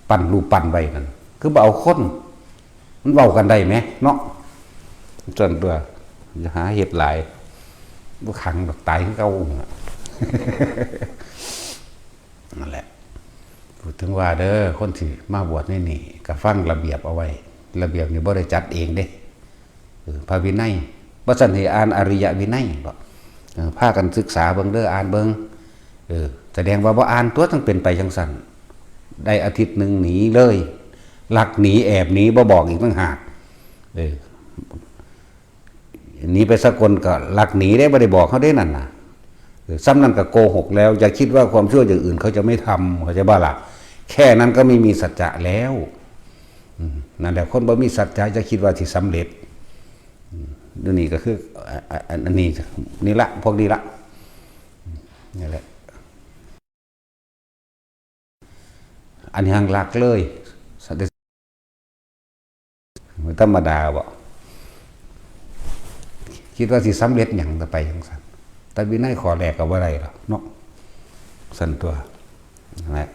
ปั้นรูปปั้นไว้นั่น คือบ่เอาคน มันเว้ากันได้แหมเนาะ ซั่นตั๊ว อย่าหาเฮ็ดหลาย บ่ขังดอก ตายคือเก่าหั่นล่ะ นั่นแหละ พูดถึงว่าเด้อ คนที่มาบวชในนี่ ก็ฟังระเบียบเอาไว้ ระเบียบนี่บ่ได้จัดเองเด้ เออ พระวินัย บ่ซั้นให้อ่านอริยวินัยบ่ เออ พากันศึกษาเบิ่งเด้อ อ่านเบิ่ง เออ แสดงว่าบ่อ่านตั๊ว จั่งเป็นไปจั่งซั้น ได้อาทิตย์หนึ่งหนีเลย ลักหนีแอบหนี บ่บอกอีกต่างหาก เออ หนีไปสกลก็ลักหนีเด้ บ่ได้บอกเขาเด้นั่นน่ะ เออ ส่ำนั้นก็โกหกแล้ว อย่าคิดว่าความชั่วอย่างอื่นเขาจะไม่ทำ เข้าใจบ่ล่ะ แค่นั้นก็ไม่มีสัจจะแล้ว อืม นั่นแหละ คนบ่มีสัจจะ อย่าคิดว่าสิสำเร็จ อืม เดี๋ยวนี้ก็คือ อ่ะ อ่ะ อัน อันนี้ นี่ละ พวกนี้ละ นี่แหละ อันนี้หั้งลักเลย บ่ธรรมดาบ่ คิดว่าสิสำเร็จหยังต่อไปจั่งซั้น แต่วินัยข้อแรกก็บ่ได้ดอกเนาะ ซั่นตั๊ว นั่นแหละ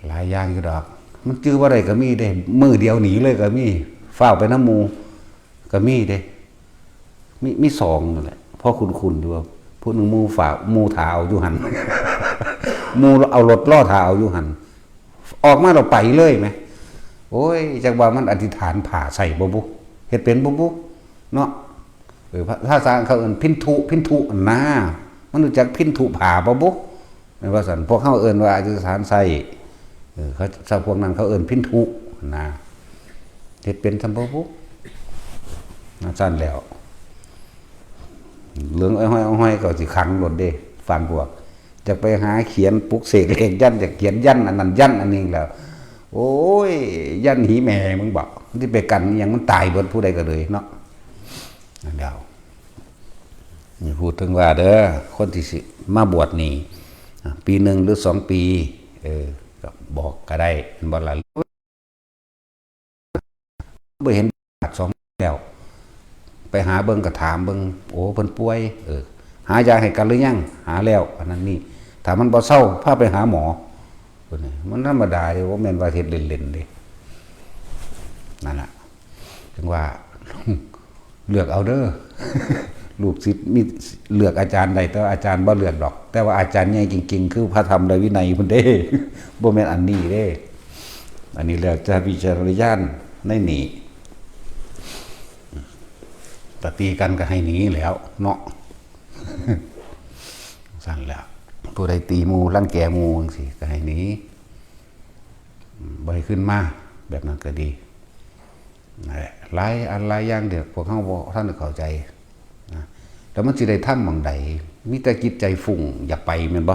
หลายอย่างอยู่ดอก มันจื่อบ่ได้ก็มีเด้ มื้อเดียวหนีเลยก็มี ฟ้าวไปนำหมู่ ก็มีเด้ มี มีสองนั่นแหละ พอคุ้นๆอยู่ว่า ผู้หนึ่งหมู่ฟ้าว หมู่ถ่าเอาอยู่หั่น หมู่เอารถรอถ่าเอาอยู่หั่น ออกมาแล้วไปเลยแหม โอ้ย จักว่ามันอธิษฐานผ้าใส่บ่บุ เฮ็ดเป็นบ่บุ เนาะ เออ ภา ภาษาเขาเอิ้นพินธุ พินธุหั่นนา มันรู้จักพินธุผ้าบ่บุ แม่นว่าซั่น พวกเฮาเอิ้นว่าอธิษฐานใส่ เออ เขา ถ้าพวกนั้นเขาเอิ้นพินธุหั่นนา เฮ็ดเป็นซำบ่บุ นั่นซั่นแล้ว เหลืองอ้อยๆ อ้อยๆ ก็สิขังโลดเด้ ฟังพวก อยากไปหาเขียนปลุกเสกเลขยันต์ อยากเขียนยันต์อันนั้นยันต์อันนี้แล้ว โอ้ย ยันต์หีแม่มึงบอก ที่ไปกันอิหยัง มันตายเบิดผู้ใดก็เลยเนาะ นั่นแล้ว นี่พูดถึงว่าเด้อ คนที่สิมาบวชนี่ อ่ะ ปีหนึ่งหรือสองปี เออ ก็บอกก็ได้ แม่นบ่ล่ะ บ่เห็นบาดสองแล้ว ไปหาเบิ่งก็ถามเบิ่ง โอ้ เพิ่นป่วย เออ หายาให้กันหรือยัง หาแล้ว อันนั้นนี่ ถ้ามันบ่เซา พาไปหาหมอ เพิ่นนี่ มันธรรมดาเด้ บ่แม่นว่าเฮ็ดเล่นๆเด้ นั่นล่ะ ถึงว่า เลือกเอาเด้อ ลูกศิษย์มีเลือกอาจารย์ได้ แต่ว่าอาจารย์บ่เลือกดอก แต่ว่าอาจารย์ใหญ่จริงๆ คือพระธรรมและวินัยพุ้นเด้ บ่แม่นอันนี้เด้ อันนี้แล้วแต่วิจารณญาณในนี่ ถ้าตีกันก็ให้หนีแล้วเนาะ ซั่นแหละ ผู้ใดตีหมู่ รังแกหมู่จั่งซี้ ก็ให้หนี อืม บ่ให้ขึ้นมา แบบนั้นก็ดี นั่นแหละ หลายอันหลายอย่างเดี๋ยวพวกเฮาบ่ทันได้เข้าใจนะ แล้วมันสิได้ธรรมหม่องใด มีแต่จิตใจฟุ้งอยากไปแม่นบ่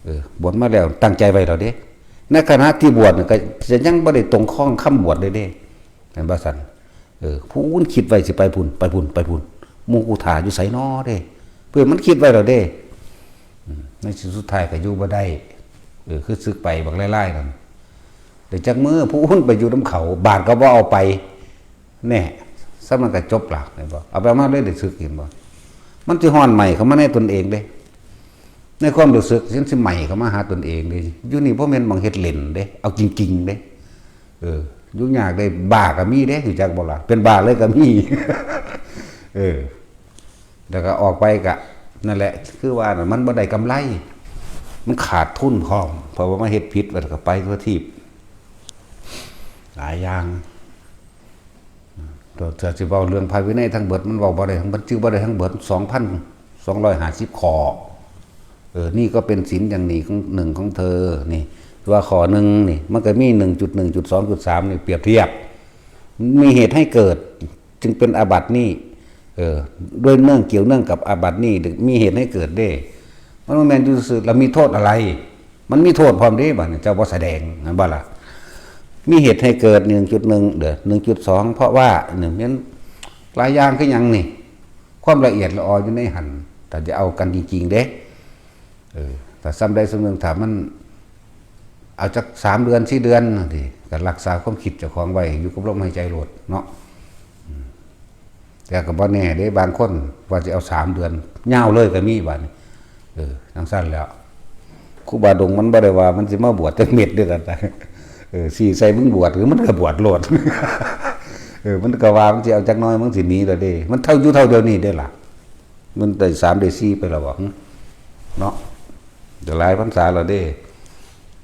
เออ บวชมาแล้วตั้งใจไว้แล้วเด้ ในขณะที่บวชน่ะก็จะยังบ่ได้ตรงคองคำบวชเลยเด้ แม่นบ่ซั่น เออ พู้นคิดไว้สิไปพุ้น ไปพุ้น ไปพุ้น หมู่กูถ่าอยู่ไสน้อเด้ เพื่อมันคิดไว้แล้วเด้ อืม ในที่สุดท้ายก็อยู่บ่ได้ เออ คือสึกไปบักหลายๆนั่น ได้จักมื้อ พู้นไปอยู่นำเขา บาตรก็บ่เอาไป แน่ ส่ำนั้นก็จบละ เห็นบ่ เอาไปเอามาเลยได้สึก เห็นบ่ มันสิฮ้อนไหม้เข้ามาในตนเองเด้ ในความรู้สึกมันสิไหม้เข้ามาหาตนเองเด้ อยู่นี่บ่แม่นหม่องเฮ็ดเล่นเด้ เอาจริงๆเด้ เออ อยู่ยากได้ บ้าก็มีเด้ รู้จักบ่ล่ะ เป็นบ้าเลยก็มี เออ แล้วก็ออกไปก็ นั่นแหละ คือว่าน่ะ มันบ่ได้กำไร มันขาดทุนพร้อม เพราะว่ามาเฮ็ดผิด แล้วก็ไปทั่วทีป หลายอย่าง ตัวจะสิเว้าเรื่องพระวินัยทั้งเบิด มันเว้าบ่ได้ทั้ง มันจื่อบ่ได้ทั้งเบิด สองพันสองร้อยห้าสิบข้อ เออ นี่ก็เป็นศีลอย่างนี้ของ หนึ่งของเธอ นี่ ว่าข้อหนึ่งนี่ มันก็มี หนึ่งจุดหนึ่งจุดสองจุดสาม นี่เปรียบเทียบ มีเหตุให้เกิด จึงเป็นอาบัตินี่ เออ ด้วยเนื่องเกี่ยวเนื่องกับอาบัตินี่ มีเหตุให้เกิดเด้ มันบ่แม่นอยู่ซื่อๆ แล้วมีโทษอะไร มันมีโทษพร้อมเด้ บัดนี้เจ้าบ่แสดง แม่นบ่ล่ะ มีเหตุให้เกิด หนึ่งจุดหนึ่ง เด้อ หนึ่งจุดสอง เพราะว่า หนึ่ง แม่นหลายอย่างคือหยังนี่ ความละเอียดละอออยู่ในหั่น ถ้าจะเอากันจริงๆเด้ เออ ถ้าส่ำใดส่ำหนึ่ง ถ้ามัน เอาจักสามเดือนสี่เดือนนั่นติ ก็รักษาความคิดเจ้าของไว้อยู่กับลมหายใจโลดเนาะ แต่ก็บ่แน่เด้ บางคนว่าสิเอาสามเดือน ยาวเลยก็มีบัดนี้ เออ จั่งซั้นแหล้ว ครูบาดงมันบ่ได้ว่ามันสิมาบวชจักเม็ดเด้อ กัน เออ สิใส่มึงบวช คือมันก็บวชโลด เออ มันก็ว่ามันสิเอาจักหน่อย มันสิหนีแล้วเด้ มันเท่า อยู่เท่าเดียวนี้เด้ล่ะ มันได้สามได้สี่ไปแล้วบ่ หึ เนาะ ก็หลายพรรษาแล้วเด้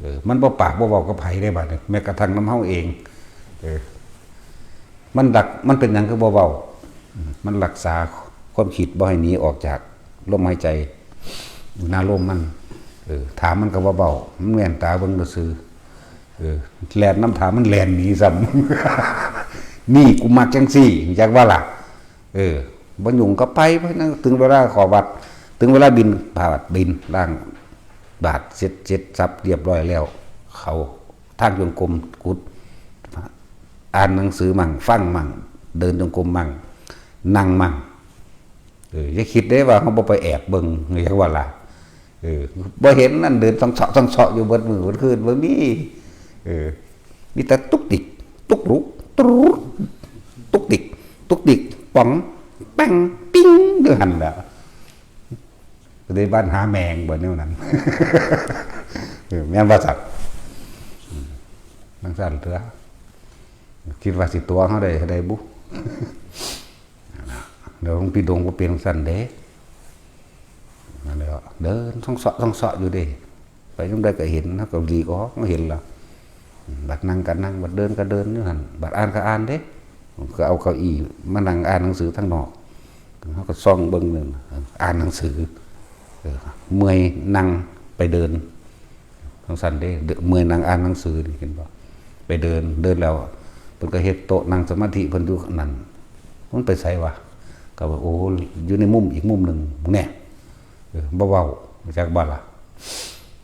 เออ มันบ่ปากบ่เว้ากับไผเด้บัดนี้ แม้กระทั่งนำเฮาเอง เออ มันรัก มันเป็นหยังคือบ่เว้า อืม มันรักษาความคิดบ่ให้หนีออกจากลมหายใจ อยู่หน้าลมมัน เออ ถามมันก็บ่เว้า มันแว่นตาเบิ่งซื่อๆ เออ แล่นนำถามมันแล่นหนีซ้ำ นี่กูมักจั่งซี้ จักว่าล่ะ เออ บ่ยุ่งก็ไป ไปนั่ง ถึงเวลาเข้าวัด ถึงเวลาบิณฑบาต บิณ ล้างบาตรเสร็จ เสร็จสับเรียบร้อยแล้ว เข้าทางจงกรม กุฏิ อ่านหนังสือมั่ง ฟังมั่ง เดินจงกรมมั่ง นั่งมั่ง เออ อย่าคิดเด้ว่าเฮาบ่ไปแอบเบิ่ง จักว่าล่ะ เออ บ่เห็นนั่น เดินส่องเซาะส่องเซาะอยู่เบิดมื้อเบิดคืน บ่มี เออ มีแต่ตุ๊กติ๊ก ตุ๊กลุก ตุ๊ก ตุ๊กติ๊ก ตุ๊กติ๊ก ป๋อง แป้ง ปิ้ง อยู่หั่นแหละ ก็ได้บ้านหาแมงบ่แนวนั้น เออ แม่นว่าสัตว์ อืม จั่งซั้นเถอะ คิดว่าสิตั๋วเฮาได้ ได้บุ เดี๋ยวหลวงพี่ดงบ่เป็นจั่งซั้นเด้ นั่นแหละ เดินส่องเซาะส่องเซาะอยู่เด้ ไปจั่งใดก็เห็น เฮาก็หลีกออก เฮาเห็นแล้ว บัดนั่งก็นั่ง บัดเดินก็เดินอยู่หั่น บัดอ่านก็อ่านเด้ ก็เอาเก้าอี้มานั่งอ่านหนังสือทางนอก เฮาก็ส่องเบิ่งหนึ่ง อ่านหนังสือ เออ เมื่อยนั่งไปเดิน จั่งซั้นเด้ เมื่อยนั่งอ่านหนังสือนี่ เห็นบ่ ไปเดิน เดินแล้ว เพิ่นก็เฮ็ดโต๊ะนั่งสมาธิเพิ่นอยู่นั่น มันไปไสวะ ก็ว่า โอ้ อยู่ในมุมอีกมุมหนึ่งแน่ เออ บ่เว้า จักบ่ล่ะ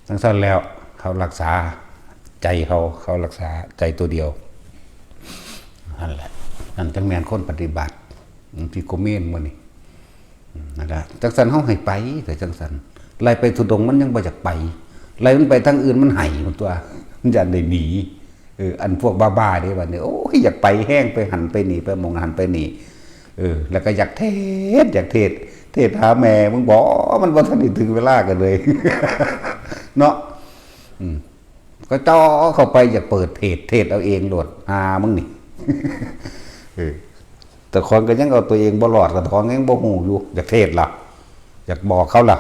จั่งซั้นแล้ว เขารักษาใจเขา เขารักษาใจตัวเดียว นั่นแหละ นั่นจั่งแม่นคนปฏิบัติ อืม พี่โกเมนมื้อนี้ อืม นั่นล่ะ จั่งซั้นเฮาให้ไป แต่จั่งซั้น ไล่ไปธุดงค์มันยังบ่อยากไป ไล่มันไปทางอื่นมันไห้มันตัว มันย้านได้หนี เออ อันพวกบ้าๆเด้บัดนี้ โอ้ย อยากไปแฮง ไปหั้นไปนี่ ไปหม่องหั้นไปนี่ เออ แล้วก็อยากเทศน์ อยากเทศน์ เทศน์หาแม่มึงบ่ มันบ่ทันได้ถึงเวลากันเลย เนาะ อืม ก็จ่อเข้าไป อยากเปิดเพจ เทศน์เอาเองโลด หามึงนี่ เออ แต่ของก็ยังเอาตัวเองบ่รอด ก็ของยังบ่ฮู้อยู่ อยากเทศน์ล่ะ อยากบอกเขาล่ะ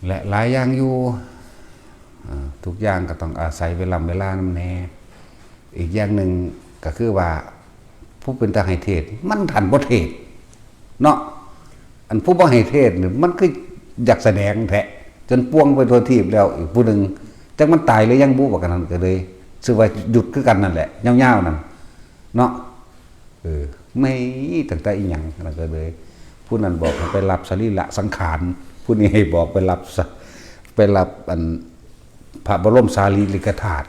และหลายอย่างอยู่ อ่า ทุกอย่างก็ต้องอาศัยเวลา เวลานำแหน่ อีกอย่างหนึ่งก็คือว่า ผู้เป็นตาให้เทศน์ มันทันบ่เทศน์ เนาะ อันผู้บ่ให้เทศน์นี่ มันคืออยากแสดงแท้ จนป่วงไปทั่วทีปแล้ว อีกผู้หนึ่ง จักมันตายหรือยังบุ ว่ากันนั้นก็เลย ชื่อว่าหยุดคือกันนั่นแหละ ยาวๆนั่น เนาะ เออ ไม่ตั้งแต่อีหยังนั่นก็เลย ผู้นั้นบอกให้ไปรับสรีระสังขาร ผู้นี้ให้บอกไปรับสะ ไปรับอันพระบรมสารีริกธาตุ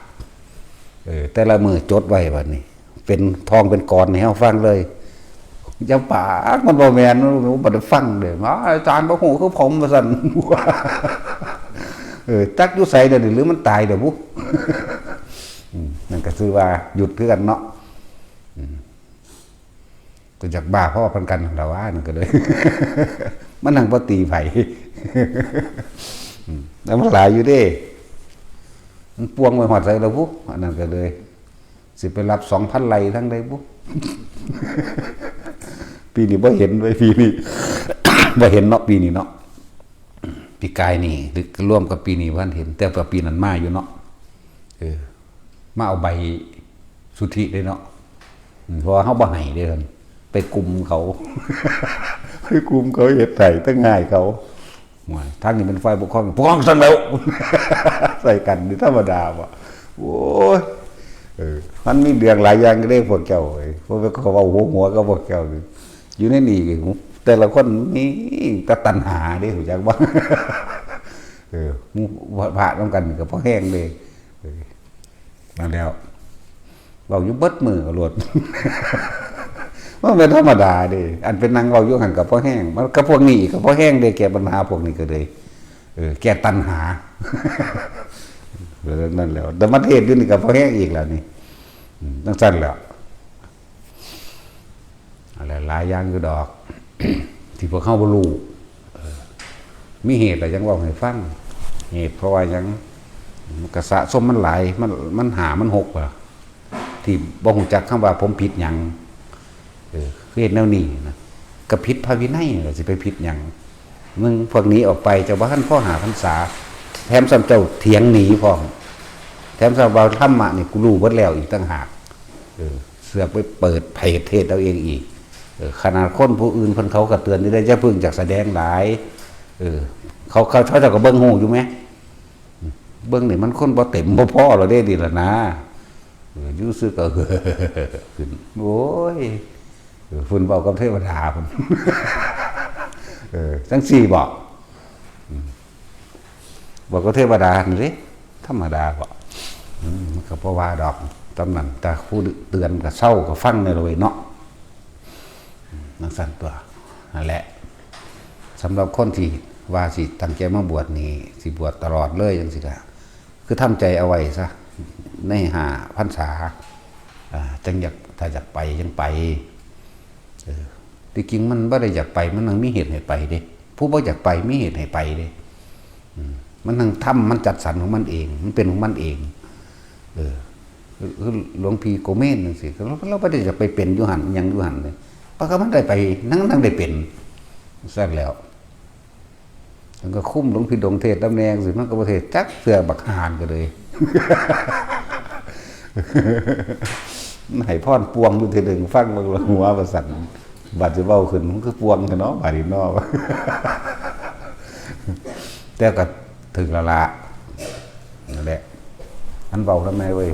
เออ แต่ละมื้อจดไว้บัดนี้ เป็นทองเป็นกรให้เฮาฟังเลย อย่าปากมันบ่แม่น มันบ่ได้ฟังเด้อ อาจารย์บ่ฮู้คือผม ว่าซั่น เออ จักอยู่ไสเดี๋ยวนี้ หรือมันตายเดี๋ยวบุ อืม นั่นก็คือว่าหยุดคือกันเนาะ อืม ก็อยากบ้าพ่อพันกันหั่นล่ะว่า นั่นก็เลย มันนั่งบ่ตีไผ อืม แล้วมันหลายอยู่เด้ มันป่วงไปฮอดไสแล้วบุ อันนั้นก็เลย สิไปรับสองพันไร่ทางใดบุ ปีนี้บ่เห็นเว้ย ปีนี้ บ่เห็นเนาะ ปีนี้เนาะ ปีกายนี่ หรือรวมกับปีนี้บ่ทันเห็น แต่ว่าปีนั้นมาอยู่เนาะ เออ มาเอาใบสุทธิเด้เนาะ อืม เพราะว่าเฮาบ่ให้เด้ ไปกลุ่มเขา ไปกลุ่มเขาเฮ็ดให้ แต่ง่ายเขา ว่าทางนี้เป็นฝ่ายปกครอง ปกครองสั่งแล้ว ใส่กันนี่ธรรมดาบ่ โอ้ย เออ มันมีเรื่องหลายอย่างเด้พวกเจ้าเอ้ย พวกเขาเว้าหัวหัวกับพวกเจ้านี่ อยู่ในนี่ แต่ละคนมีแต่ตัณหาเด้ รู้จักบ่ เออ หมู่พระนำกันนี่ก็พอแฮงเด้ เออ นั่นแล้ว เว้าอยู่เบิดมื้อก็โลด มันเป็นธรรมดาเด้ อันเป็นนั่งเว้าอยู่หั่นก็พอแฮง มันกับพวกนี้ก็พอแฮงเด้ แก้ปัญหาพวกนี้ก็เลย เออ แก้ตัณหา เรื่องนั้นแล้ว แต่มาเทศน์อยู่นี่ก็พอแห้งอีกแล้วนี่ อืม จังซั่นแหล้ว อะไรหลายอย่างอยู่ดอก ที่พวกเฮาบ่รู้ เออ มีเหตุอะไรจังเว้าให้ฟัง เหตุเพราะว่าหยัง มันก็สะสมมันหลาย มัน มันห้า มันหก บ่ล่ะ ที่บ่ฮู้จักคำว่าผมผิดหยัง เออ คือเฮ็ดแนวนี้นะ ก็ผิดพระวินัยล่ะ สิไปผิดหยัง มึงพวกนี้ออกไป เจ้าบ่ทันพอห้าพรรษา แถมซ้ำเจ้าเถียงหนีพร้อม แถมซ้ำว่าธรรมะนี่กูรู้เบิดแล้วอีกต่างหาก เออ เสือกไปเปิดเพจเทศน์เอาเองอีก เออ ขนาดคนผู้อื่นเพิ่นเขาก็เตือนอยู่ได้ อย่าเพิ่งจักแสดงหลาย เออ เขา เขา เขาเจ้าก็เบิ่งฮู้อยู่แหม เบิ่งนี่มันคนบ่เต็มบ่พอแล้วเด้ นี่ล่ะนะ เออ อยู่ซื่อก็ ขึ้น โอ้ย เออ เพิ่นเว้ากับเทวดาเพิ่น เออ จังซี่บ่ อืม เว้ากับเทวดานี่เด้ ธรรมดาบ่ อืม มันก็บ่ว่าดอก ตำนั้น แต่ผู้เตือนก็เซา ก็ฟังแหน่ล่ะเว้ยเนาะ อืม จังซั่นตั๊ว นั่นแหละ สำหรับคนที่ว่าสิตั้งใจมาบวชนี่ สิบวชตลอดเลยจังซี่ล่ะ คือทำใจเอาไว้ซะ ในห้าพรรษา อ่า จังอยาก ถ้าอยากไปจังไป เออ ที่จริงมันบ่ได้อยากไป มันต้องมีเหตุให้ไปเด้ ผู้บ่อยากไปมีเหตุให้ไปเด้ อืม มันทั้งธรรมมันจัดสรรของมันเอง มันเป็นของมันเอง เออ คือหลวงพี่โกเมนจังซี่ เรา เราบ่ได้อยากไปเป็นอยู่หั่น หยังอยู่หั่นเลย ปะก็มันได้ไป นั่ง นั่งได้เป็น ซั่นแล้ว มันก็คุ้มหลวงพี่ดงเทศน์นำแหน่จังซี่ มันก็บ่เทศน์จักเทื่อ บักห่านก็เลย ให้พรป่วงอยู่เทื่อหนึ่ง ฟังเบิ่งละหัวว่าซั่น บัดสิเว้าขึ้น มันคือป่วงแท้เนาะ บาดนี้เนาะ แต่ก็ถืกแล้วล่ะ นั่นแหละ มันเบาทำไมเว้ย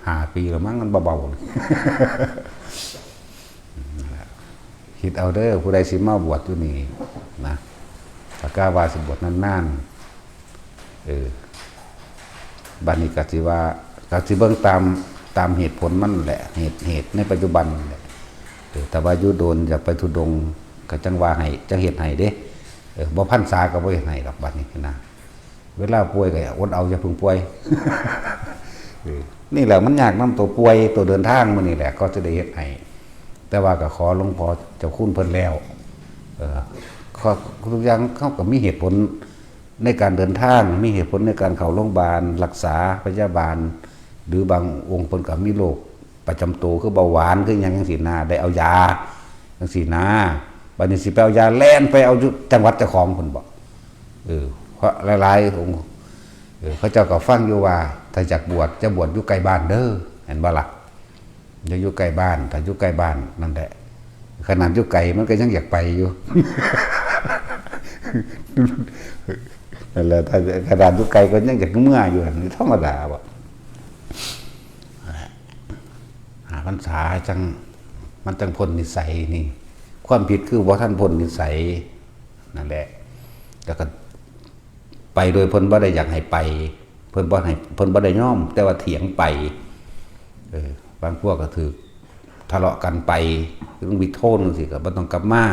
ห้าปีแล้วมั้ง มันเบาๆ คิดเอาเด้อ ผู้ใดสิมาบวชอยู่นี่นะ ถ้ากะว่าสิบวชนานๆ เออ บัดนี้ก็สิว่า ก็สิเบิ่งตาม ตามเหตุผลมันแหละ เหตุ เหตุในปัจจุบันนั่นแหละ เออ แต่ว่าอยู่โดนอยากไปธุดงค์ ก็จังว่าให้ จังเฮ็ดให้เด้ เออ บ่พรรษาก็บ่เฮ็ดให้ดอก บัดนี้นะ เวลาป่วยก็อดเอา อย่าเพิ่งป่วย เออ นี่แหละมันยากนำตัวป่วย ตัวเดินทางมื้อนี้แหละ ก็จะได้เฮ็ดให้ แต่ว่าก็ขอหลวงพ่อเจ้าคุณเพิ่นแล้ว เออ ข้อ ทุกอย่างเขาก็มีเหตุผลในการเดินทาง มีเหตุผลในการเข้าโรงพยาบาล รักษาพยาบาล หรือบางองค์เพิ่นก็มีโรคประจำตัว คือเบาหวาน คือหยังจังซี่นะ ได้เอายาจังซี่นะ บัดนี้สิไปเอายา แล่นไปเอาอยู่จังหวัดเจ้าของเพิ่นบ่ เออ เพราะหลายๆองค์ เออ เขาเจ้าก็ฟังอยู่ว่า ถ้าอยากบวช จะบวชอยู่ใกล้บ้านเด้อ เห็นบ่ล่ะ อย่าอยู่ใกล้บ้าน ถ้าอยู่ใกล้บ้านนั่นแหละ ขนาดอยู่ไกลมันก็ยังอยากไปอยู่ นั่นแหละ ถ้าขนาดอยู่ไกลก็ยังอยากเมืออยู่ อันนี้ธรรมดาบ่ ห้าพรรษาจัง มันจังพ้นนิสัยนี่ ความผิดคือบ่ทันพ้นนิสัย นั่นแหละ แล้วก็ไปโดยเพิ่นบ่ได้อยากให้ไป เพิ่นบ่ให้ เพิ่นบ่ได้ยอม แต่ว่าเถียงไป เออ บางพวกก็ถืกทะเลาะกันไป คือต้องมีโทษจังซี่ ก็บ่ต้องกลับมา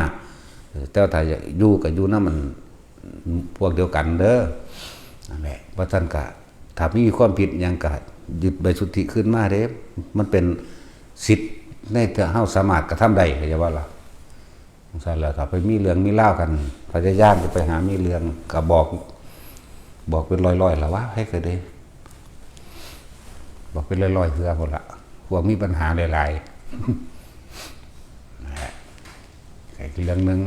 เออ แต่ว่าถ้าอยู่ก็อยู่นำมัน พวกเดียวกันเด้อ นั่นแหละ ว่าซั่นก็ ถ้ามีความผิดหยังก็ยึดใบสุทธิคืนมาเด้ มันเป็นสิทธิ์ในที่เฮาสามารถกระทำได้ เข้าใจบ่ล่ะ จังซั่นแหละ ถ้าไปมีเรื่องมีราวกัน พยายามจะไปหามีเรื่อง ก็บอก บอกเป็นร้อยๆ ล่ะวะ ให้เคยได้ บอกเป็นร้อยๆ เทื่อพุ้นล่ะ พวกมีปัญหาหลายๆ นะฮะ อีกเรื่องหนึ่ง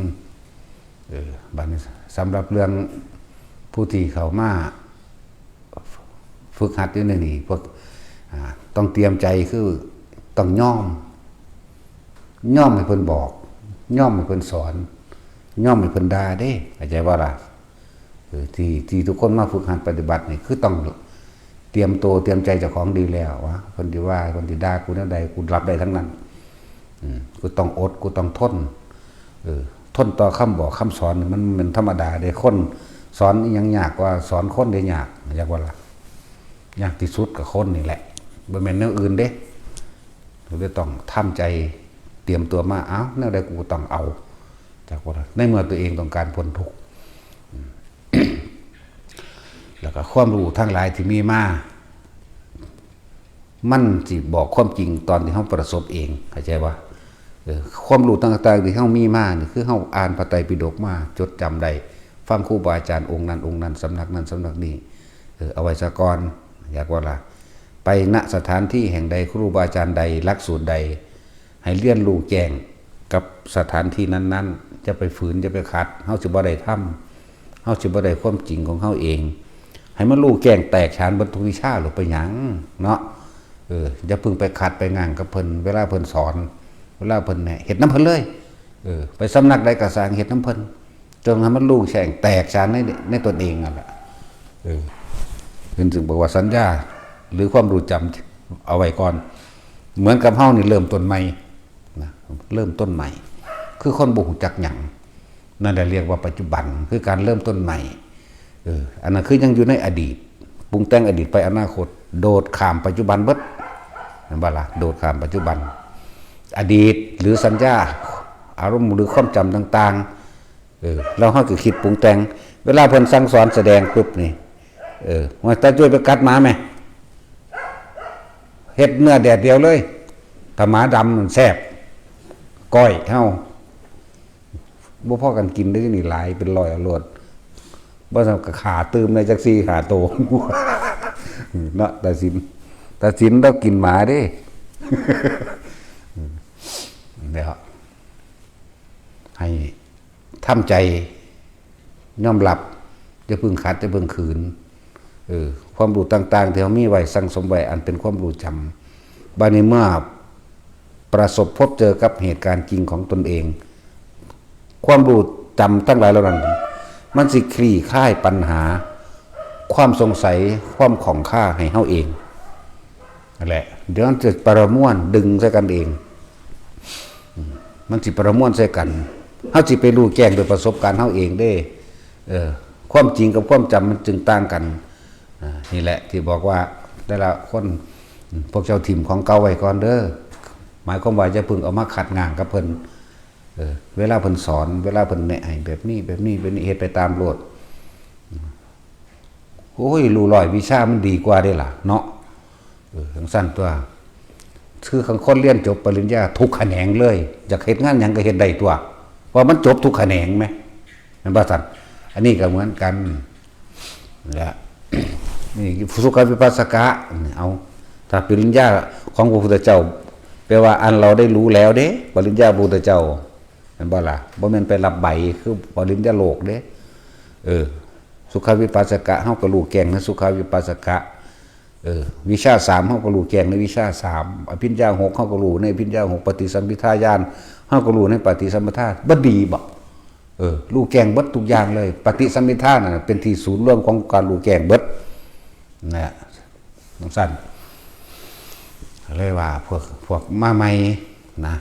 เออ บัดนี้สำหรับเรื่องผู้ที่เข้ามาฝึกหัดอยู่ในนี่ พวก อ่า ต้องเตรียมใจคือต้องยอม ยอมให้เพิ่นบอก ยอมให้เพิ่นสอน ยอมให้เพิ่นด่าเด้ เข้าใจบ่ล่ะ เออ ที่ ที่ทุกคนมาฝึกหัดปฏิบัตินี่ คือต้องเตรียมตัวเตรียมใจเจ้าของดีแล้ว ว่าเพิ่นสิว่า เพิ่นสิด่ากูแนวใด กูรับได้ทั้งนั้น อืม กูต้องอด กูต้องทน เออ ทนต่อคำบอกคำสอนนี่มัน มันธรรมดาเด้ คนสอนอิหยังยากกว่าสอนคนเด้ ยาก ยากบ่ล่ะ ยากที่สุดก็คนนี่แหละ บ่แม่นแนวอื่นเด้ ก็เลยต้องทำใจเตรียมตัวมา เอ้า แนวใดกูต้องเอา จักว่าในเมื่อตัวเองต้องการพ้นทุกข์ อืม แล้วก็ความรู้ทั้งหลายที่มีมา มันสิบอกความจริงตอนที่เฮาประสบเอง เข้าใจบ่? เออ ความรู้ต่างๆที่เฮามีมานี่คือเฮาอ่านพระไตรปิฎกมา จดจำได้ ฟังครูบาอาจารย์องค์นั้นองค์นั้น สำนักนั้นสำนักนี้ เออ เอาไว้ซะก่อน อยากว่าล่ะ ไป ณ สถานที่แห่งใด ครูบาอาจารย์ใด หลักสูตรใด ให้เรียนรู้แจ้งกับสถานที่นั้นๆ อย่าไปฝืน อย่าไปขัด เฮาสิบ่ได้ธรรม เฮาสิบ่ได้ความจริงของเฮาเอง ให้มันรู้แจ้งแตกฉานเบิดทุกวิชาโลด ไปหยังเนาะ เออ อย่าเพิ่งไปขัดไปง้างกับเพิ่น เวลาเพิ่นสอน เวลาเพิ่นแนะ เฮ็ดนำเพิ่นเลย เออ ไปสำนักใดก็ซ่าง เฮ็ดนำเพิ่น จนให้มันรู้แจ้งแตกฉานใน ในตนเองนั่นแหละ เออ เพิ่นจึงบอกว่าสัญญา หรือความรู้จำเอาไว้ก่อน เหมือนกับเฮานี่เริ่มต้นใหม่นะ เริ่มต้นใหม่ คือคนบ่ฮู้จักหยัง นั่นแหละเรียกว่าปัจจุบัน คือการเริ่มต้นใหม่ เออ อันนั้นคือยังอยู่ในอดีต ปรุงแต่งอดีตไปอนาคต โดดข้ามปัจจุบันเบิด เห็นบ่ล่ะ? โดดข้ามปัจจุบัน อดีตหรือสัญญา อารมณ์หรือความจำต่างๆ เออ แล้วเฮาก็คิดปรุงแต่ง เวลาเพิ่นสั่งสอนแสดงปุ๊บนี่ เออ ว่าตาจ้วยไปกัดหมาแม่ เฮ็ดเนื้อแดดเดียวเลย ถ้าหมาดำมันแซ่บ ก้อยเฮา บ่พอกันกินได้นี่ หลายเป็นร้อยเอาโลด บ่ซั้นก็ฆ่าตื่มได้จักสี่ห้าโต เนาะ ตาสิน ตาสินลาวกินหมาเด้ เดี๋ยว ให้ทำใจยอมรับ อย่าเพิ่งขัด อย่าเพิ่งขืน เออ ความรู้ต่างๆที่เฮามีไว้ สั่งสมไว้ อันเป็นความรู้จำ บัดนี้เมื่อประสบพบเจอกับเหตุการณ์จริงของตนเอง ความรู้จำทั้งหลายเหล่านั้น มันสิคลี่คลายปัญหา ความสงสัย ความข้องคาให้เฮาเอง นั่นแหละ เดี๋ยวมันจะประมวลดึงใส่กันเอง อืม มันสิประมวลใส่กัน เฮาสิไปรู้แจ้งโดยประสบการณ์เฮาเองเด้ เออ ความจริงกับความจำมันจึงต่างกัน อ่า นี่แหละที่บอกว่าแต่ละคน อืม พวกเจ้าถิ่มของเก่าไว้ก่อนเด้อ หมายความว่าอย่าเพิ่งเอามาขัดง้างกับเพิ่น เออ เวลาเพิ่นสอน เวลาเพิ่นแนะให้แบบนี้ แบบนี้ แบบนี้ เฮ็ดไปตามโลด โอ้ย รู้ร้อยวิชามันดีกว่าเด้ล่ะเนาะ เออ จั่งซั้นตั๊ว คือคันคนเรียนจบปริญญาทุกแขนงเลย อยากเฮ็ดงานหยังก็เฮ็ดได้ตั๊ว เพราะมันจบทุกแขนงแหม แม่นบ่ซั้น? อันนี้ก็เหมือนกัน และ นี่สุขวิปัสสกะ เอา ถ้าปริญญาของพระพุทธเจ้า แปลว่าอันเราได้รู้แล้วเด้ ปริญญาพระพุทธเจ้า แม่นบ่ล่ะ? บ่แม่นไปรับใบคือปริญญาโลกเด้ เออ สุขวิปัสสกะ เฮาก็รู้แจ้งในสุขวิปัสสกะ เออ วิชาสาม เฮาก็รู้แจ้งในวิชาสาม อภิญญาหก เฮาก็รู้ในอภิญญาหก ปฏิสัมภิทาญาณ เฮาก็รู้ในปฏิสัมภิทา บ่ดีบ่? เออ รู้แจ้งเบิดทุกอย่างเลย ปฏิสัมภิทานั่นน่ะเป็นที่ศูนย์รวมของการรู้แจ้งเบิด นะ จั่งซั้น เลยว่าพวก พวกมาใหม่นะ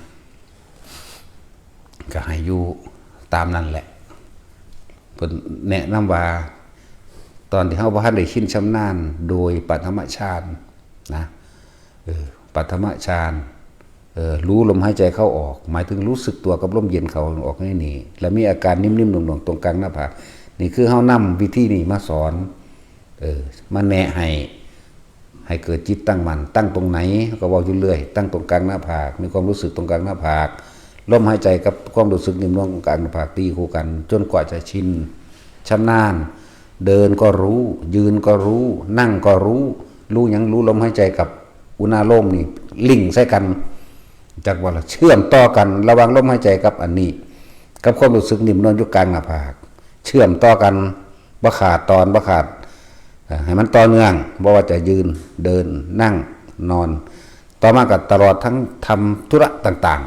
ก็ให้อยู่ตามนั่นแหละ เพิ่นแนะนำว่า ตอนที่เฮาบ่ทันได้ชินชำนาญโดยปฐมฌานนะ เออ ปฐมฌาน เออ รู้ลมหายใจเข้าออก หมายถึงรู้สึกตัวกับลมเย็นเข้าออกในนี้ และมีอาการนิ่มๆหน่วงๆตรงกลางหน้าผาก นี่คือเฮานำวิธีนี้มาสอน เออ มาแนะให้ ให้เกิดจิตตั้งมั่น ตั้งตรงไหน ก็เว้าอยู่เรื่อย ตั้งตรงกลางหน้าผาก มีความรู้สึกตรงกลางหน้าผาก ลมหายใจกับความรู้สึกนิ่มนวลตรงกลางหน้าผากตีคู่กัน จนกว่าจะชิน ชำนาญ เดินก็รู้ ยืนก็รู้ นั่งก็รู้ รู้หยัง รู้ลมหายใจกับอุณาโลมนี่ ลิงก์ใส่กัน จักว่าล่ะ เชื่อมต่อกันระหว่างลมหายใจกับอันนี้ กับความรู้สึกนิ่มนวลอยู่กลางหน้าผาก เชื่อมต่อกัน บ่ขาดตอน บ่ขาด เอ่อ ให้มันต่อเนื่อง บ่ว่าจะยืน เดิน นั่ง นอน ต่อมาก็ตลอดทั้งทำธุระต่าง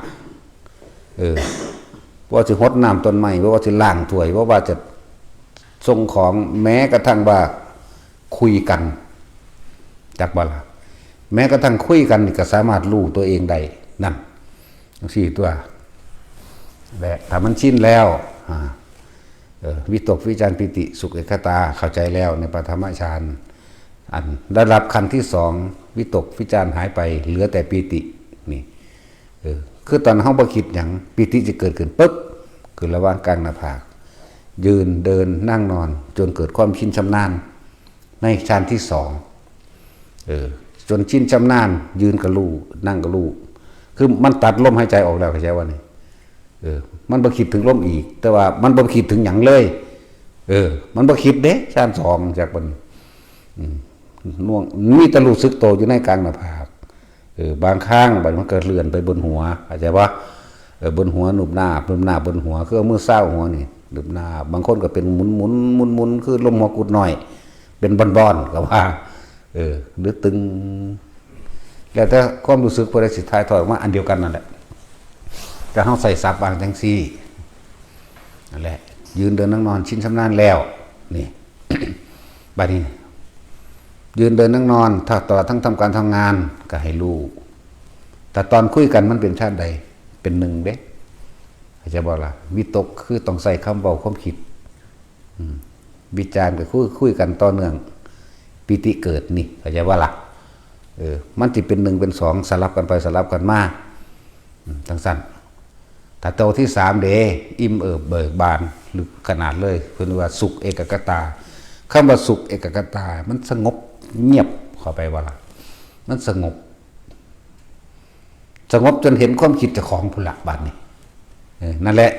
ๆ เออ บ่ว่าสิหดน้ำต้นไม้ บ่ว่าสิล้างถ้วย บ่ว่าจะส่งของ แม้กระทั่งว่าคุยกัน จักบ่ล่ะ แม้กระทั่งคุยกันนี่ก็สามารถรู้ตัวเองได้ นั่น จั่งซี้ตั๊ว และถ้ามันชินแล้ว อ่า เออ วิตกวิจารปีติสุขเอกคตา เข้าใจแล้วในปฐมฌาน อันระดับขั้นที่สอง วิตกวิจารหายไป เหลือแต่ปีติ นี่ เออ คือตอนเฮาบ่คิดหยัง ปีติจะเกิดขึ้นปึ๊บ ขึ้นระหว่างกลางหน้าผาก ยืน เดิน นั่ง นอน จนเกิดความชินชำนาญ ในฌานที่สอง เออ จนชินชำนาญ ยืนก็รู้ นั่งก็รู้ คือมันตัดลมหายใจออกแล้ว เข้าใจว่านี่ เออ มันบ่คิดถึงลมอีก แต่ว่ามันบ่คิดถึงหยังเลย เออ มันบ่คิดเด้ ฌานสอง จากมัน อืม น่วง มีแต่รู้สึกโตอยู่ในกลางหน้าผาก เออ บางครั้งบัดมันก็เลื่อนไปบนหัว เข้าใจปะ เออ บนหัว นุบหน้า นุบหน้า บนหัว คือเอามือซาวหัวนี่ นุบหน้า บางคนก็เป็นหมุนหมุนหมุนหมุน คือลมหัวกุดน้อย เป็นบอนๆ ก็ว่า เออ หรือตึง แล้วแต่ความรู้สึกผู้ใดสิถ่ายทอดออกมาอันเดียวกันนั่นแหละ แต่เฮาใส่ศัพท์บางจังซี่ นั่นแหละ ยืนเดินนั่งนอนชินชำนาญแล้ว นี่ บัดนี้ ยืนเดินนั่งนอน ถ้าตลอดทั้งทำการทำงาน ก็ให้รู้ แต่ตอนคุยกันมันเป็นชาติใด เป็นหนึ่งเด้ เข้าใจบ่ล่ะ วิตกคือต้องใส่คำเว้าความคิด อืม วิจารณ์ก็คุย คุยกันต่อเนื่อง ปีติเกิดนี่ เข้าใจบ่ล่ะ เออ มันสิเป็นหนึ่งเป็นสอง สลับกันไปสลับกันมา อืม จังซั่น ถ้าโตที่สามเด้ อิ่มเอิบเบิกบาน ลึกขนาดเลย เพิ่นว่าสุขเอกัคคตา คำว่าสุขเอกัคคตา มันสงบเงียบเข้าไปบ่ล่ะ มันสงบ สงบจนเห็นความคิดเจ้าของพุ้นละบัดนี้ เออ นั่นแหละ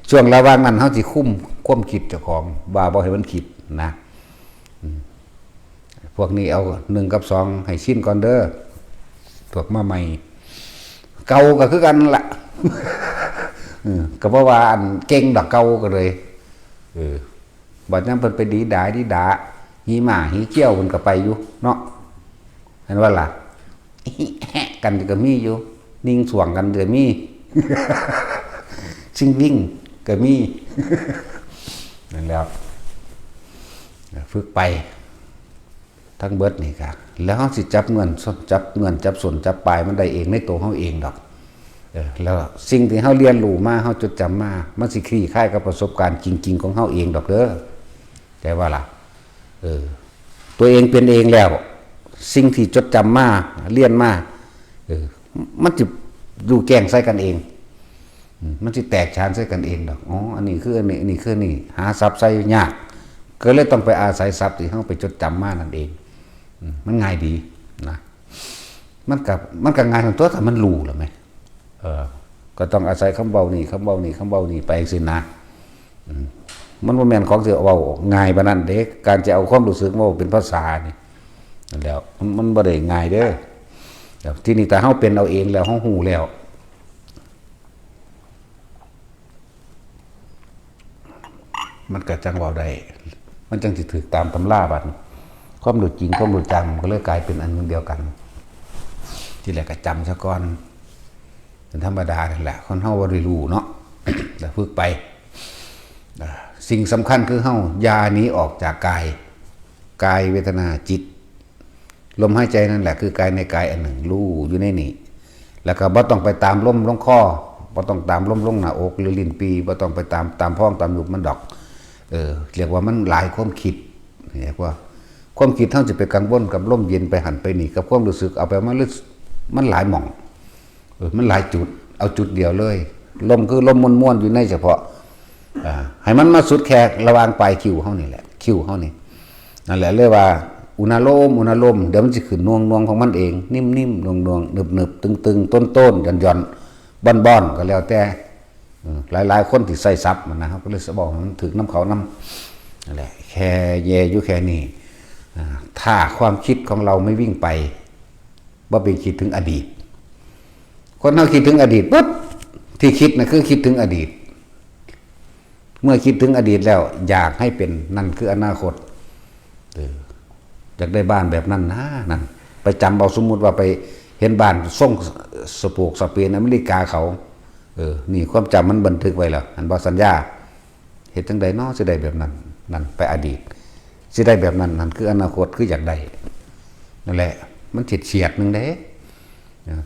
ช่วงระหว่างนั้นเฮาสิคุมความคิดเจ้าของ ว่าบ่ให้มันคิดนะ อืม พวกนี้เอาหนึ่งกับสองให้ชินก่อนเด้อ พวกมาใหม่ เก่าก็คือกันนั่นละ เออ ก็บ่ว่าอันเก่งดอก เก่าก็เลย เออ บัดยามเพิ่นไปดีดาดีดา หิมะหิเขี้ยวเพิ่นก็ไปอยู่เนาะ เห็นว่าล่ะ แฮะกันก็มีอยู่ นิ่งส่วงกันก็มี ซิ่งวิ่งก็มี นั่นแหล้ว ฝึกไป ทั้งเบิดนี่ค่ะ แล้วเฮาสิจับเงิน จับเงิน จับส้น จับปลายมันได้เองในตัวเฮาเองดอก เออ แล้วสิ่งที่เฮาเรียนรู้มา เฮาจดจำมา มันสิคลี่คลายกับประสบการณ์จริงๆของเฮาเองดอกเด้อ แต่ว่าล่ะ เออ ตัวเองเป็นเองแล้ว สิ่งที่จดจำมา เรียนมา เออ มันสิอยู่แจ้งใส่กันเอง อืม มันสิแตกฉานใส่กันเองดอก อ๋อ อันนี้คืออันนี้ อันนี้คืออันนี้ หาศัพท์ใส่ยาก ก็เลยต้องไปอาศัยศัพท์ที่เฮาไปจดจำมานั่นเอง อืม มันง่ายดีนะ มันก็ มันก็ง่ายทั้งตัว ถ้ามันรู้แล้วแหม เออ ก็ต้องอาศัยคำเว้านี่ คำเว้านี่ คำเว้านี่ไปจั่งซี้นะ อืม มันบ่แม่นของสิเว้าง่ายปานนั้นเด้ การจะเอาความรู้สึกมาเว้าเป็นภาษานี่ นั่นแหล้ว มัน มันบ่ได้ง่ายเด้อ แล้วทีนี้ถ้าเฮาเป็นเอาเองแล้ว เฮารู้แล้ว มันก็จั่งเว้าได้ มันจั่งสิถืกตามตำราบัด ความรู้จริง ความรู้จัง มันก็เลยกลายเป็นอันหนึ่งเดียวกัน ทีแรกก็จำซะก่อน เป็นธรรมดานั่นแหละ คนเฮาบ่ได้รู้เนาะ แต่ฝึกไป อ่า สิ่งสำคัญคือเฮาอย่าหนีออกจากกาย กาย เวทนา จิต ลมหายใจนั่นแหละ คือกายในกายอันหนึ่ง รู้อยู่ในนี่ แล้วก็บ่ต้องไปตามลมลงคอ บ่ต้องตามลมลงหน้าอกหรือลิ้นปี่ บ่ต้องไปตาม ตามพองตามยุบมันดอก เออ เรียกว่ามันหลายความคิด เรียกว่าความคิดเฮาสิไปกังวลกับลมเย็นไปหั้นไปนี่ กับความรู้สึกเอาไปมาลึก มันหลายหม่อง เออ มันหลายจุด เอาจุดเดียวเลย ลมคือลมม่วนๆอยู่ในเฉพาะ อ่า ให้มันมาสุดแค่ระหว่างปลายคิ้วเฮานี่แหละ คิ้วเฮานี่ นั่นแหละเรียกว่าอุณาโลม อุณาโลม เดี๋ยวมันสิขึ้นน่วงๆของมันเอง นิ่มๆน่วงๆ หนึบๆตึงๆ ต้นๆหย่อนๆ บ่อนๆก็แล้วแต่ เออ หลายๆคนที่ใส่ศัพท์มันนะ เฮาก็เลยสิบอกให้มันถืกนำเขานำ นั่นแหละ แค่แย่อยู่แค่นี้ อ่า ถ้าความคิดของเราไม่วิ่งไป บ่ไปคิดถึงอดีต คนเฮาคิดถึงอดีตปุ๊บ ที่คิดน่ะคือคิดถึงอดีต เมื่อคิดถึงอดีตแล้ว อยากให้เป็น นั่นคืออนาคต เออ อยากได้บ้านแบบนั้นนะ นั่น ไปจำเอา สมมุติว่าไปเห็นบ้านทรงสโปกสเปนอเมริกาเขา เออ นี่ความจำมันบันทึกไว้แล้ว หั้นบ่ สัญญา เฮ็ดจั่งใดน้อสิได้แบบนั้น นั่นไปอดีต สิได้แบบนั้น นั่นคืออนาคต คืออยากได้ นั่นแหละ มันเฉียดๆหนึ่งเด้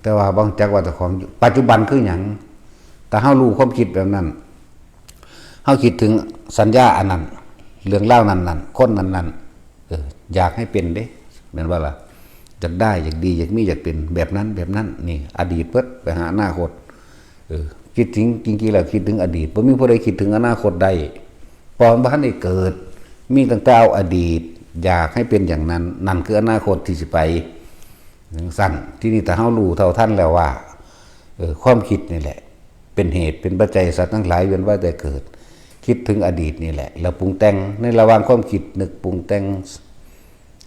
แต่ว่าบ่จักว่าเจ้าของอยู่ ปัจจุบันคือหยัง ถ้าเฮารู้ความคิดแบบนั้น เฮาคิดถึงสัญญาอันนั้น เรื่องราวนั้นๆ คนนั้นๆ เออ อยากให้เป็นเด้ แม่นบ่ล่ะ อยากได้ อยากดี อยากมี อยากเป็น แบบนั้น แบบนั้น นี่ อดีตเบิด ไปหาอนาคต เออ คิดถึง จริงๆแล้วคิดถึงอดีต บ่มีผู้ใดคิดถึงอนาคตได้ เพราะมันบ่ทันได้เกิด มีตั้งแต่เอาอดีต อยากให้เป็นอย่างนั้น นั่นคืออนาคตที่สิไปจั่งซั่น ทีนี้ถ้าเฮารู้เท่าทันแล้วว่า เออ ความคิดนี่แหละ เป็นเหตุเป็นปัจจัยสัตว์ทั้งหลายเวียนว่ายแต่เกิด คิดถึงอดีตนี่แหละ แล้วปรุงแต่งในระหว่างความคิดนึกปรุงแต่ง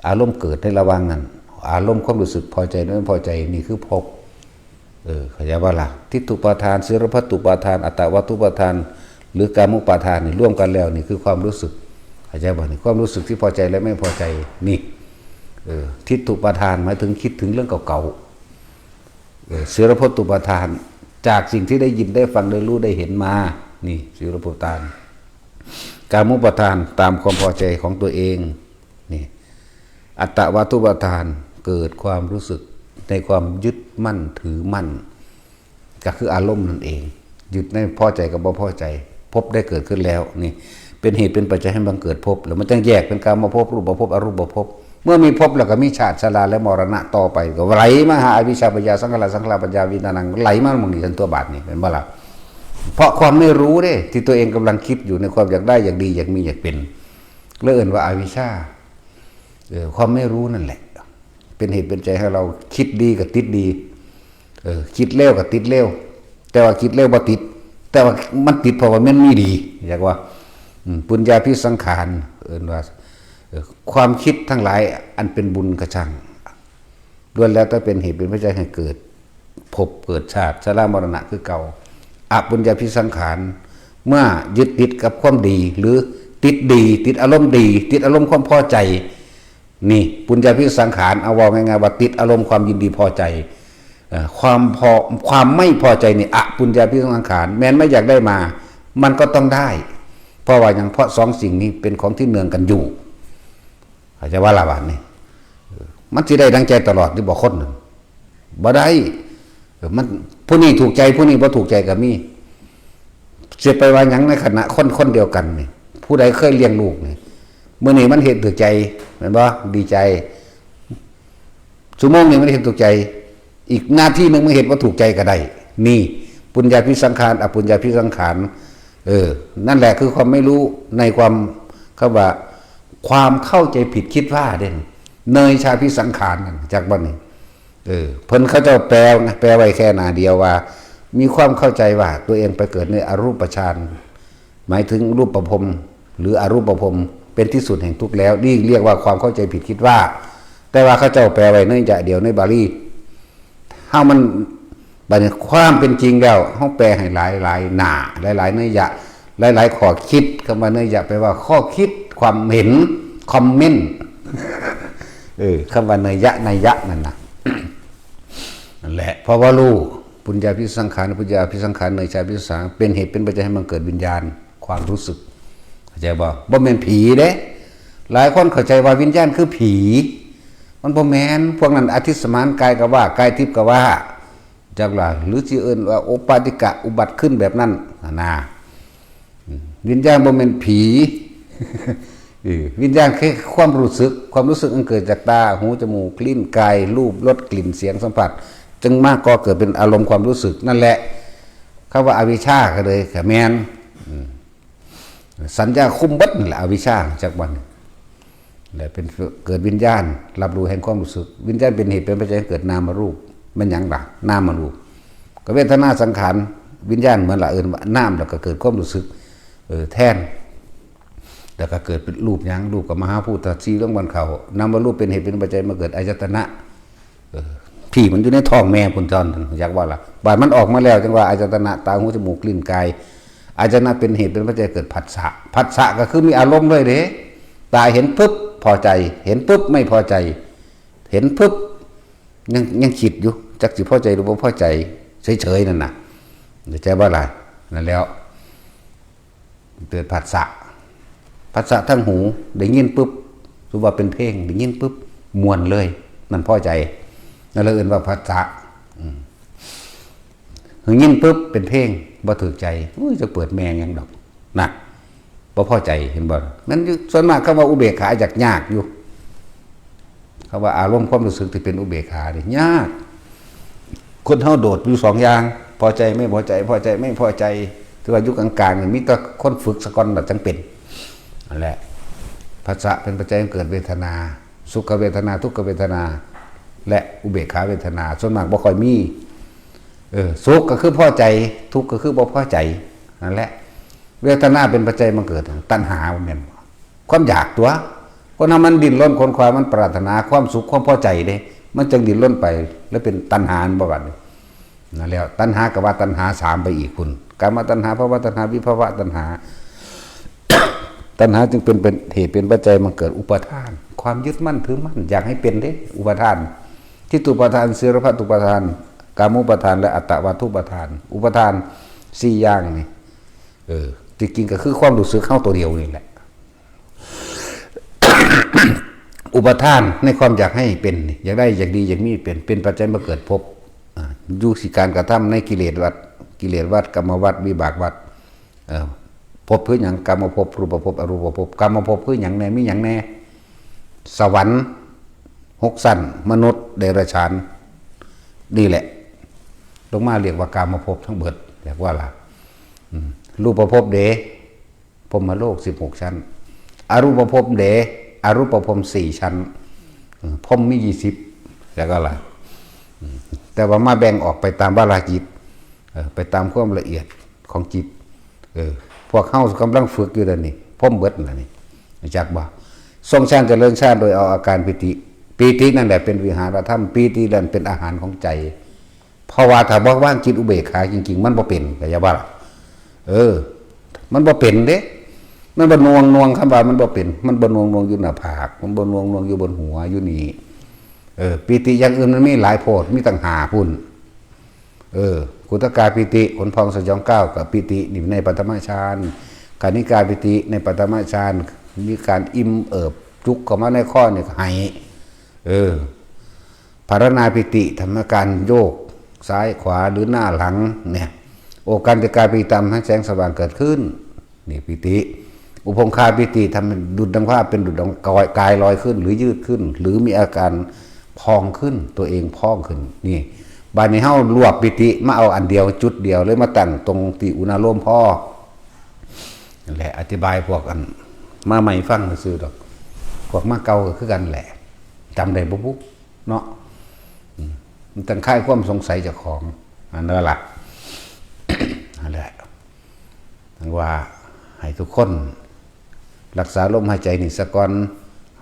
อารมณ์เกิดในระหว่างนั้น อารมณ์ความรู้สึกพอใจหรือไม่พอใจ นี่คือภพ เออ เข้าใจว่าล่ะ ทิฏฐุปาทาน สีลพัตตุปาทาน อัตตวัตถุปาทาน หรือกามุปาทานนี่รวมกันแล้วนี่คือความรู้สึก เข้าใจบ่นี่ ความรู้สึกที่พอใจและไม่พอใจนี่ เออ ทิฏฐุปาทานหมายถึงคิดถึงเรื่องเก่าๆ เออ สีลพัตตุปาทาน จากสิ่งที่ได้ยินได้ฟังได้รู้ได้เห็นมา นี่สีลพัตตุปาทาน กามุปาทาน ตามความพอใจของตัวเอง นี่ อัตตวัตถุปาทาน เกิดความรู้สึกในความยึดมั่นถือมั่น ก็คืออารมณ์นั่นเอง ยึดในพอใจกับบ่พอใจ ภพได้เกิดขึ้นแล้ว นี่ เป็นเหตุเป็นปัจจัยให้บังเกิดภพ แล้วมันจั่งแยกเป็นกามภพ รูปภพ อรูปภพ เมื่อมีภพแล้วก็มีชาติชราและมรณะต่อไป ก็ไหลมาหาอวิชชาปัญญาสังขาราสังขารปัญญาวิญญาณัง ไหลมาหม่องนี้ทันตัวบาดนี่ แม่นบ่ล่ะ เพราะความไม่รู้เด้ ที่ตัวเองกำลังคิดอยู่ในความอยากได้อยากดีอยากมีอยากเป็น แล้วเอิ้นว่าอวิชชา เออ ความไม่รู้นั่นแหละ เป็นเหตุเป็นใจให้เราคิดดีกับติดดี เออ คิดเลวกับติดเลว แต่ว่าคิดเลวบ่ติด แต่ว่ามันติดเพราะว่ามันมีดี อยากว่า อืม ปุญญาภิสังขาร เอิ้นว่า เออ ความคิดทั้งหลายอันเป็นบุญกระช่าง ล้วนแล้วแต่เป็นเหตุเป็นปัจจัยให้เกิดภพเกิดชาติ ชรามรณะคือเก่า อปุญญาภิสังขาร เมื่อยึดติดกับความดี หรือติดดี ติดอารมณ์ดี ติดอารมณ์ความพอใจ นี่ ปุญญาภิสังขาร เอาเว้าง่ายๆว่าติดอารมณ์ความยินดีพอใจ เอ่อ ความพอ ความไม่พอใจนี่ อปุญญาภิสังขาร แม้นไม่อยากได้มา มันก็ต้องได้ เพราะว่าหยัง เพราะสองสิ่งนี้เป็นของที่เนืองกันอยู่ เข้าใจว่าล่ะบาดนี่ เออ มันสิได้ดังใจตลอดหรือบ่คนหนึ่ง บ่ได้ เออ มัน ผู้นี้ถูกใจ ผู้นี้บ่ถูกใจก็มี สิไปว่าหยังในขณะคนคนเดียวกันนี่ ผู้ใดเคยเลี้ยงลูกนี่ มื้อนี้มันเฮ็ดถูกใจ แม่นบ่ ดีใจ ชั่วโมงนี้มันเฮ็ดถูกใจ อีกนาทีหนึ่งมันเฮ็ดบ่ถูกใจก็ได้ นี่ ปุญญาภิสังขาร อปุญญาภิสังขาร เออ นั่นแหละคือความไม่รู้ในความ คำว่า ความเข้าใจผิดคิดว่าเด่น เนยชาภิสังขารนั่น จักบ่นี่ เออ เพิ่นเขาเจ้าแปลนะ แปลไว้แค่หน้าเดียวว่า มีความเข้าใจว่าตัวเองไปเกิดในอรูปฌาน หมายถึงรูปประพรม หรืออรูปประพรม เป็นที่สุดแห่งทุกข์แล้ว นี่เรียกว่าความเข้าใจผิดคิดว่า แต่ว่าเขาเจ้าแปลไว้ในยะเดียวในบาลี เฮามัน บัดนี้ความเป็นจริงแล้ว เฮาแปลให้หลายหลายหน้า หลายหลายนัยยะ หลายหลายข้อคิด คำว่านัยยะแปลว่าข้อคิด ความเห็น คอมเมนต์ เออ คำว่านัยยะ นัยยะนั่นน่ะ นั่นแหละ เพราะว่ารู้ ปุญญาภิสังขาร ปุญญาภิสังขาร เนยชาภิสังขาร เป็นเหตุเป็นปัจจัยให้มันเกิดวิญญาณ ความรู้สึก เข้าใจบ่ บ่แม่นผีเด้ หลายคนเข้าใจว่าวิญญาณคือผี มันบ่แม่น พวกนั้นอธิสมานกายก็ว่า กายทิพย์ก็ว่า จักล่ะ หรือสิเอิ้นว่าโอปปาติกะอุบัติขึ้นแบบนั้น นะ อืม วิญญาณบ่แม่นผี เออ วิญญาณคือความรู้สึก ความรู้สึกอันเกิดจากตา หู จมูก ลิ้น กาย รูป รส กลิ่น เสียง สัมผัส จึงมาก่อเกิดเป็นอารมณ์ความรู้สึก นั่นแหละ คำว่าอวิชชาก็เลยก็แม่น อืม สัญญาคุมเบิดนั่นแหละ อวิชชา จักวัน และเป็นเกิดวิญญาณ รับรู้แห่งความรู้สึก วิญญาณเป็นเหตุเป็นปัจจัยให้เกิดนามรูป แม่นหยังล่ะ นามรูป ก็เวทนาสังขาร วิญญาณเหมือนละ เอิ้นว่านาม แล้วก็เกิดความรู้สึก เออ แทน แล้วก็เกิดเป็นรูปหยัง รูปกับมหาภูตธาตุสี่ เรื่องวันเขา นามรูปเป็นเหตุเป็นปัจจัยมาเกิดอายตนะ เออ ผีมันอยู่ในท้องแม่พุ้นตอน อยากว่าล่ะ บาดมันออกมาแล้วจั่งว่าอายตนะ ตา หู จมูก ลิ้น กาย อายตนะเป็นเหตุเป็นปัจจัยเกิดผัสสะ ผัสสะก็คือมีอารมณ์เลยเด้ ตาเห็นปุ๊บพอใจ เห็นปุ๊บไม่พอใจ เห็นปุ๊บยัง ยังคิดอยู่ จักสิพอใจหรือบ่พอใจ เฉยๆนั่นน่ะ เข้าใจบ่ล่ะ นั่นแล้ว เกิดผัสสะ ผัสสะทางหู ได้ยินปุ๊บ สมมุติว่าเป็นเพลง ได้ยินปุ๊บ ม่วนเลย นั่นพอใจ นั่นเลยเอิ้นว่าผัสสะ อืม ได้ยินปุ๊บ เป็นเพลง บ่ถูกใจ อุ้ย จะเปิดแม่งหยังดอก น่ะ บ่พอใจ เห็นบ่ มันอยู่ ส่วนมากคำว่าอุเบกขา ยากๆอยู่ คำว่าอารมณ์ความรู้สึกที่เป็นอุเบกขานี่ยาก คนเฮาโดดอยู่สองอย่าง พอใจไม่พอใจ พอใจไม่พอใจ ถือว่าอยู่กลางๆนี่ มีแต่คนฝึกซะก่อนล่ะจั่งเป็น นั่นแหละ ผัสสะเป็นปัจจัยให้เกิดเวทนา สุขเวทนา ทุกขเวทนา และอุเบกขาเวทนา ส่วนมากบ่ค่อยมี เออ สุขก็คือพอใจ ทุกข์ก็คือบ่พอใจ นั่นแหละ เวทนาเป็นปัจจัยมาเกิดตัณหา แม่นบ่ ความอยากตัว คนเฮามันดิ้นรนขวนขวาย มันปรารถนาความสุขความพอใจเด้ มันจึงดิ้นรนไป แล้วเป็นตัณหา บ่บัดนี้ นั่นแล้ว ตัณหาก็ว่าตัณหาสามไปอีกพุ้น กามตัณหา ภวตัณหา วิภวตัณหา ตัณหาจึงเป็น เป็นเหตุเป็นปัจจัยมาเกิดอุปาทาน ความยึดมั่นถือมั่น อยากให้เป็นเด้ อุปาทาน ทิฏฐุปาทาน สีลพัตตุปาทาน กามุปาทาน และอัตตวัตถุปาทาน อุปาทานสี่อย่างนี่ เออ ที่จริงก็คือความรู้สึกเฮาตัวเดียวนี่แหละ อุปาทานในความอยากให้เป็น อยากได้ อยากดี อยากมีเป็น เป็นปัจจัยมาเกิดภพ อ่า อยู่ที่การกระทำในกิเลสวัฏ กิเลสวัฏ กรรมวัฏ วิบากวัฏ เอ่อ ภพคือหยัง กามภพ รูปภพ อรูปภพ กามภพคือหยังแน่ มีหยังแน่ สวรรค์หกชั้น มนุษย์ เดรัจฉาน นี่แหละ ลงมาเรียกว่ากามภพทั้งเบิด เรียกว่าล่ะ อืม รูปภพเด้ พรหมโลกสิบหกชั้น อรูปภพเด้ อรูปพรหมสี่ชั้น อืม พรหมมียี่สิบ แล้วก็ล่ะ อืม แต่ว่ามาแบ่งออกไปตามวาระจิต เออ ไปตามความละเอียดของจิต เออ พวกเฮากำลังฝึกอยู่เดี๋ยวนี้ พรหมเบิดนั่นล่ะนี่ รู้จักบ่ ทรงฌานเจริญฌานโดยเอาอาการปีติ ปีตินั่นแหละเป็นวิหารธรรม ปีตินั่นเป็นอาหารของใจ เพราะว่าถ้าบ่วางจิตอุเบกขาจริงๆ มันบ่เป็น เข้าใจบ่ล่ะ เออ มันบ่เป็นเด้ มันบ่หน่วง หน่วง คำว่ามันบ่เป็น มันบ่หน่วง หน่วงอยู่หน้าผาก มันบ่หน่วง หน่วงอยู่บนหัว อยู่นี่ เออ ปีติอย่างอื่นมันมีหลายโพด มีตั้งห้าพุ้น เออ ขุทกาปีติ ขนพองสยองก้าวกับปีติ นี่ในปฐมฌาน คณิกาปีติในปฐมฌาน มีการอิ่มเอิบจุกเข้ามาในคอเนี่ยก็ให้ เออ ภารณาปีติ ทำอาการโยกซ้ายขวาหรือหน้าหลังเนี่ย โอกันติกาปีติ ทำให้แสงสว่างเกิดขึ้น นี่ปีติ อุพงคาปีติ ทำให้ดุจดังผ้าเป็นดุจดังกายลอยขึ้น หรือยืดขึ้น หรือมีอาการพองขึ้น ตัวเองพองขึ้น นี่ บาดนี้เฮารวบปีติมาเอาอันเดียวจุดเดียวเลย มาตั้งตรงที่อุณาโลมพอ นั่นแหละ อธิบายพวกอันมาใหม่ฟังซื่อๆดอก พวกมาเก่าก็คือกันแหละ จำได้บ่บุ เนาะ อืม มันต้องคลายความสงสัยเจ้าของ อันนั้นล่ะ นั่นแหละ ทั้งว่าให้ทุกคน รักษาลมหายใจนี่ซะก่อน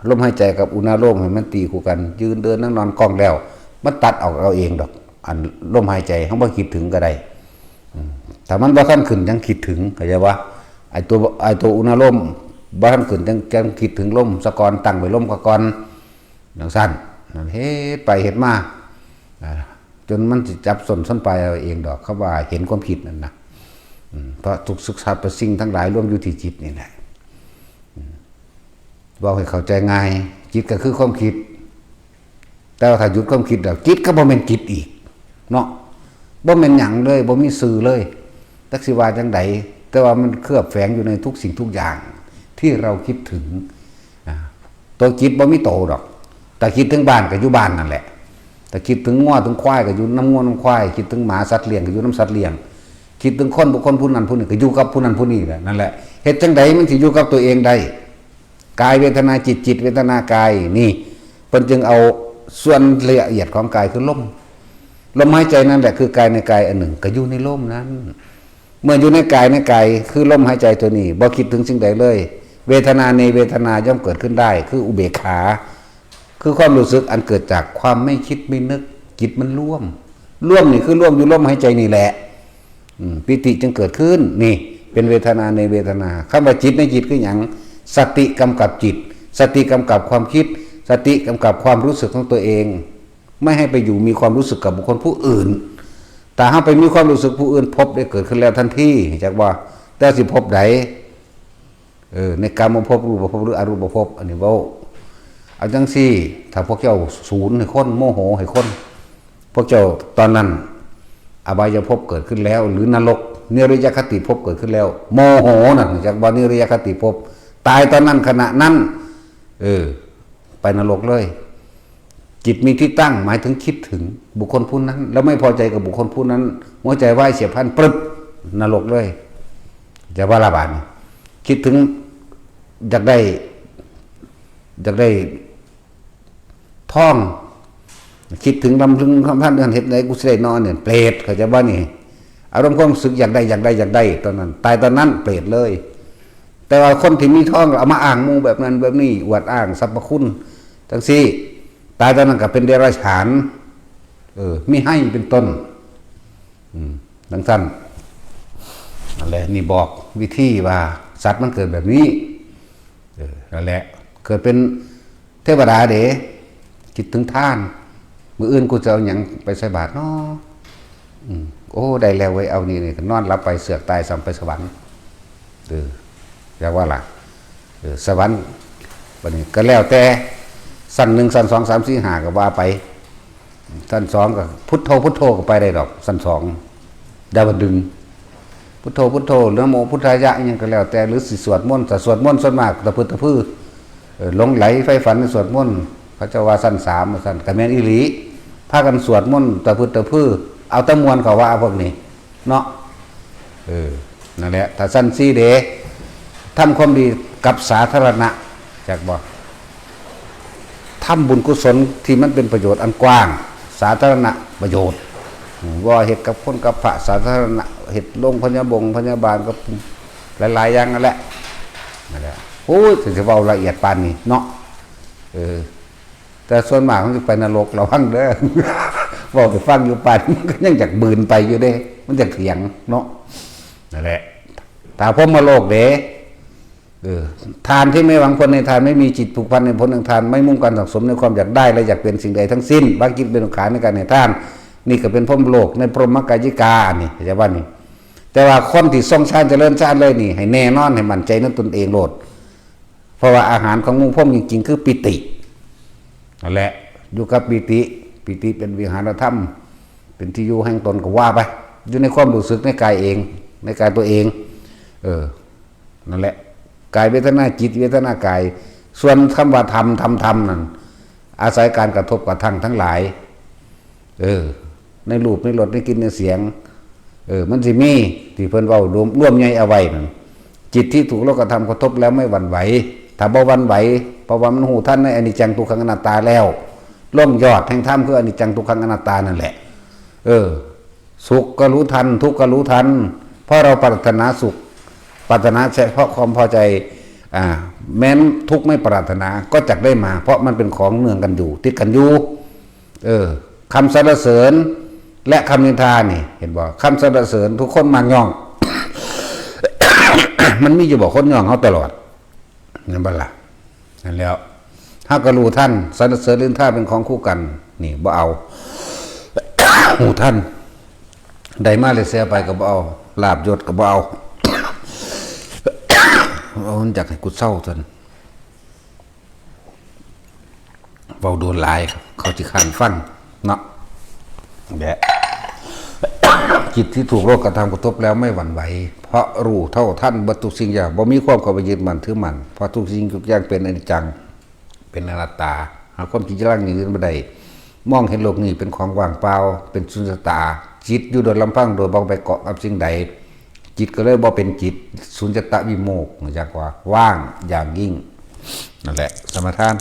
ลมหายใจกับอุณาโลมให้มันตีคู่กัน ยืนเดินนั่งนอนกองแล้ว มันตัดออกเอาเองดอก อันลมหายใจเฮาบ่คิดถึงก็ได้ อืม ถ้ามันบ่ทันขึ้นยังคิดถึง เข้าใจบ่ ไอ้ตัว ไอ้ตัวอุณาโลมบ่ทันขึ้นยัง ยังคิดถึงลมซะก่อน ตั้งไว้ลมก่อน จั่งซั้น นั่นเฮ็ดไปเฮ็ดมา อ่า จนมันสิจับส้นส้นปลายเอาเองดอก เขาว่าเห็นความคิดนั่นนะ อืม เพราะทุกสิ่งสรรพสิ่งทั้งหลายรวมอยู่ที่จิตนี่แหละ อืม เว้าให้เข้าใจง่าย จิตก็คือความคิด แต่ว่าถ้าหยุดความคิดแล้ว จิตก็บ่แม่นจิตอีก เนาะ บ่แม่นหยังเลย บ่มีชื่อเลย จักสิว่าจั่งใด แต่ว่ามันเคลือบแฝงอยู่ในทุกสิ่งทุกอย่างที่เราคิดถึง อ่า ตัวจิตบ่มีโตดอก แต่คิดถึงบ้านก็อยู่บ้านนั่นแหละ แต่คิดถึงงัวถึงควายก็อยู่นำงัวนำควาย คิดถึงหมาสัตว์เลี้ยงก็อยู่นำสัตว์เลี้ยง คิดถึงคนบุคคลผู้นั้นผู้นี้ก็อยู่กับผู้นั้นผู้นี้แหละ นั่นแหละ เฮ็ดจั่งใดมันสิอยู่กับตัวเองได้ กายเวทนาจิต จิตเวทนากาย นี่ เพิ่นจึงเอาส่วนละเอียดของกายคือลม ลมหายใจนั่นแหละคือกายในกายอันหนึ่ง ก็อยู่ในลมนั้น เมื่ออยู่ในกายในกายคือลมหายใจตัวนี้ บ่คิดถึงสิ่งใดเลย เวทนาในเวทนาย่อมเกิดขึ้นได้ คืออุเบกขา คือความรู้สึกอันเกิดจากความไม่คิดไม่นึก จิตมันรวม รวมนี่คือรวมอยู่ลมหายใจนี่แหละ อืม ปีติจึงเกิดขึ้น นี่ เป็นเวทนาในเวทนา คำว่าจิตในจิตคือหยัง สติกำกับจิต สติกำกับความคิด สติกำกับความรู้สึกของตัวเอง ไม่ให้ไปอยู่มีความรู้สึกกับบุคคลผู้อื่น ถ้าเฮาไปมีความรู้สึกผู้อื่น ภพได้เกิดขึ้นแล้วทันที จักว่า แต่สิภพใด เออ ในกามภพ รูปภพ หรืออรูปภพ อันนี้เว้า เอาจั่งซี่ ถ้าพวกเจ้าศูนย์ให้คน โมโหให้คน พวกเจ้าตอนนั้น อบายภพเกิดขึ้นแล้ว หรือนรก นิรยคติภพเกิดขึ้นแล้ว โมโหนั่น จักว่านิรยคติภพ ตายตอนนั้นขณะนั้น เออ ไปนรกเลย จิตมีที่ตั้ง หมายถึงคิดถึงบุคคลผู้นั้น แล้วไม่พอใจกับบุคคลผู้นั้น หัวใจวายเฉียบพลัน ปึ๊บ นรกเลย จะว่าละบาดนี่ คิดถึง อยากได้ อยากได้ทอง คิดถึงลำพึงลำพันเดือนเฮ็ดไดกูสิได้นอนเนี่ยเปรตเข้าใจบ่นี่ อารมณ์ความรู้สึกอยากได้อยากได้อยากได้ตอนนั้น ตายตอนนั้นเปรตเลย แต่ว่าคนที่มีทองเอามาอ้างหมู่แบบนั้นแบบนี้อวดอ้างสรรพคุณจั่งซี้ ตายตอนนั้นก็เป็นเดรัจฉาน เออ มีไห้เป็นต้น อืมจั่งซั่นนั่นแหละนี่บอกวิธีว่าสัตว์มันเกิดแบบนี้ เออนั่นแหละ เกิดเป็นเทวดาเด้ คิดถึงทาน มื้ออื่นกูจะเอาหยังไปใส่บาตรเนาะ อืมโอ้ได้แล้วเว้ยเอานี่นี่นอนหลับไปเสือกตายซ้ำไปสวรรค์ เออเรียกว่าล่ะ เออสวรรค์บัดนี้ก็แล้วแต่ ชั้นหนึ่งชั้นสองสามสี่ห้าก็ว่าไป ชั้นสองก็พุทโธพุทโธก็ไปได้ดอกชั้นสองดาวดึงส์พุทโธพุทโธนะโมพุทธายะอิหยังก็แล้วแต่หรือสิสวดมนต์แต่สวดมนต์ส่วนมากตะพึดตะพือเออหลงไหลใฝ่ฝันในสวดมนต์เขาเจ้าว่าชั้นสามว่าซั่นก็แม่นอีหลีพากันสวดมนต์ตะพึดตะพือเอาแต่ม่วนเขาว่าพวกนี้เนาะเออนั่นแหละถ้าชั้นสี่เด้ทำความดีกับสาธารณะจักบ่ ทำบุญกุศลที่มันเป็นประโยชน์อันกว้าง สาธารณประโยชน์อืมว่าเฮ็ดกับคนกับพระสาธารณะเฮ็ดโรงพยาบงพยาบาลกับหลายๆอย่างนั่นแหละนั่นแหละโอ้ยสิเว้าละเอียดปานนี้เนาะเออแต่ส่วนมากมันสิไปนรกระวังเด้อเว้าไปฟังอยู่ปานมันก็ยังอยากบืนไปอยู่เด้มันอยากเถียงเนาะนั่นแหละถ้าพรหมโลกเด้ เออทานที่ไม่หวังผลในทานไม่มีจิตผูกพันในผลแห่งทานไม่มุ่งการสั่งสมในความอยากได้และอยากเป็นสิ่งใดทั้งสิ้นวางจิตเป็นอุเบกขาในการให้ทานนี่ก็เป็นพรหมโลกในพรหมกายิกาอันนี้เข้าใจว่านี่แต่ว่าคนที่ทรงฌานเจริญฌานเลยนี่ให้แน่นอนให้มั่นใจในตนเองโลดเพราะว่าอาหารขององค์พรหมจริงๆคือปีตินั่นแหละอยู่กับปีติปีติเป็นวิหารธรรมเป็นที่อยู่แห่งตนก็ว่าไปอยู่ในความรู้สึกในกายเองในกายตัวเองเออ นั่นแหละกายเวทนาจิตเวทนากาย ส่วนคำว่าธรรมธรรมธรรมนั่นอาศัยการกระทบกระทั่งทั้งหลาย เออ ในรูปในรสในกลิ่นในเสียง เออ มันสิมีที่เพิ่นเว้ารวมรวมใหญ่เอาไว้นั่นจิตที่ถูกโลกธรรมกระทบแล้วไม่หวั่นไหว ถ้าบ่หวั่นไหว เพราะว่ามันรู้ทันในอนิจจังทุกขังอนัตตาแล้วล่องยอดแห่งธรรมคืออนิจจังทุกขังอนัตตานั่นแหละ เออ สุขก็รู้ทัน ทุกข์ก็รู้ทัน เพราะเราปรารถนาสุข ปรารถนาเฉพาะความพอใจอ่าแม้นทุกข์ไม่ปรารถนาก็จักได้มา เพราะมันเป็นของเนื่องกันอยู่ ติดกันอยู่เออคำสรรเสริญ และคำนินทานี่เห็นบ่คำสรรเสริญทุกคนมักย่อง มันมีอยู่บ่คนย่องเขาตลอดนั่นบ่ล่ะนั่นแล้วถ้าก็รู้ทันสรรเสริญนินทาเป็นของคู่กัน นี่บ่เอา รู้ทัน ได้มาเลยเสียไปก็บ่เอาลาบยศก็บ่เอาเอามันอยากให้กูเศร้าจนเบาโดนหลายเขาจิขันฟังเนาะแบะจิตที่ถูกโลกกระทำกระทบแล้วไม่หวั่นไหว เพราะรู้เท่าทันบัตทุกสิ่งอย่างบ่มีความเข้าไปยึดมั่นถือมั่นเพราะทุกสิ่งทุกอย่างเป็นอนิจจังเป็นอนัตตาหาความคิดร่างอย่างอื่นไม่ได้ มองเห็นโลกนี้เป็นของว่างเปล่า เป็นสุญญตา จิตอยู่โดยลำพังโดยบ่ไปเกาะกับสิ่งใด จิตก็เลยบ่เป็นจิต สุญญตวิโมกข์จักว่าว่างอย่างยิ่ง นั่นแหละ สมาทาน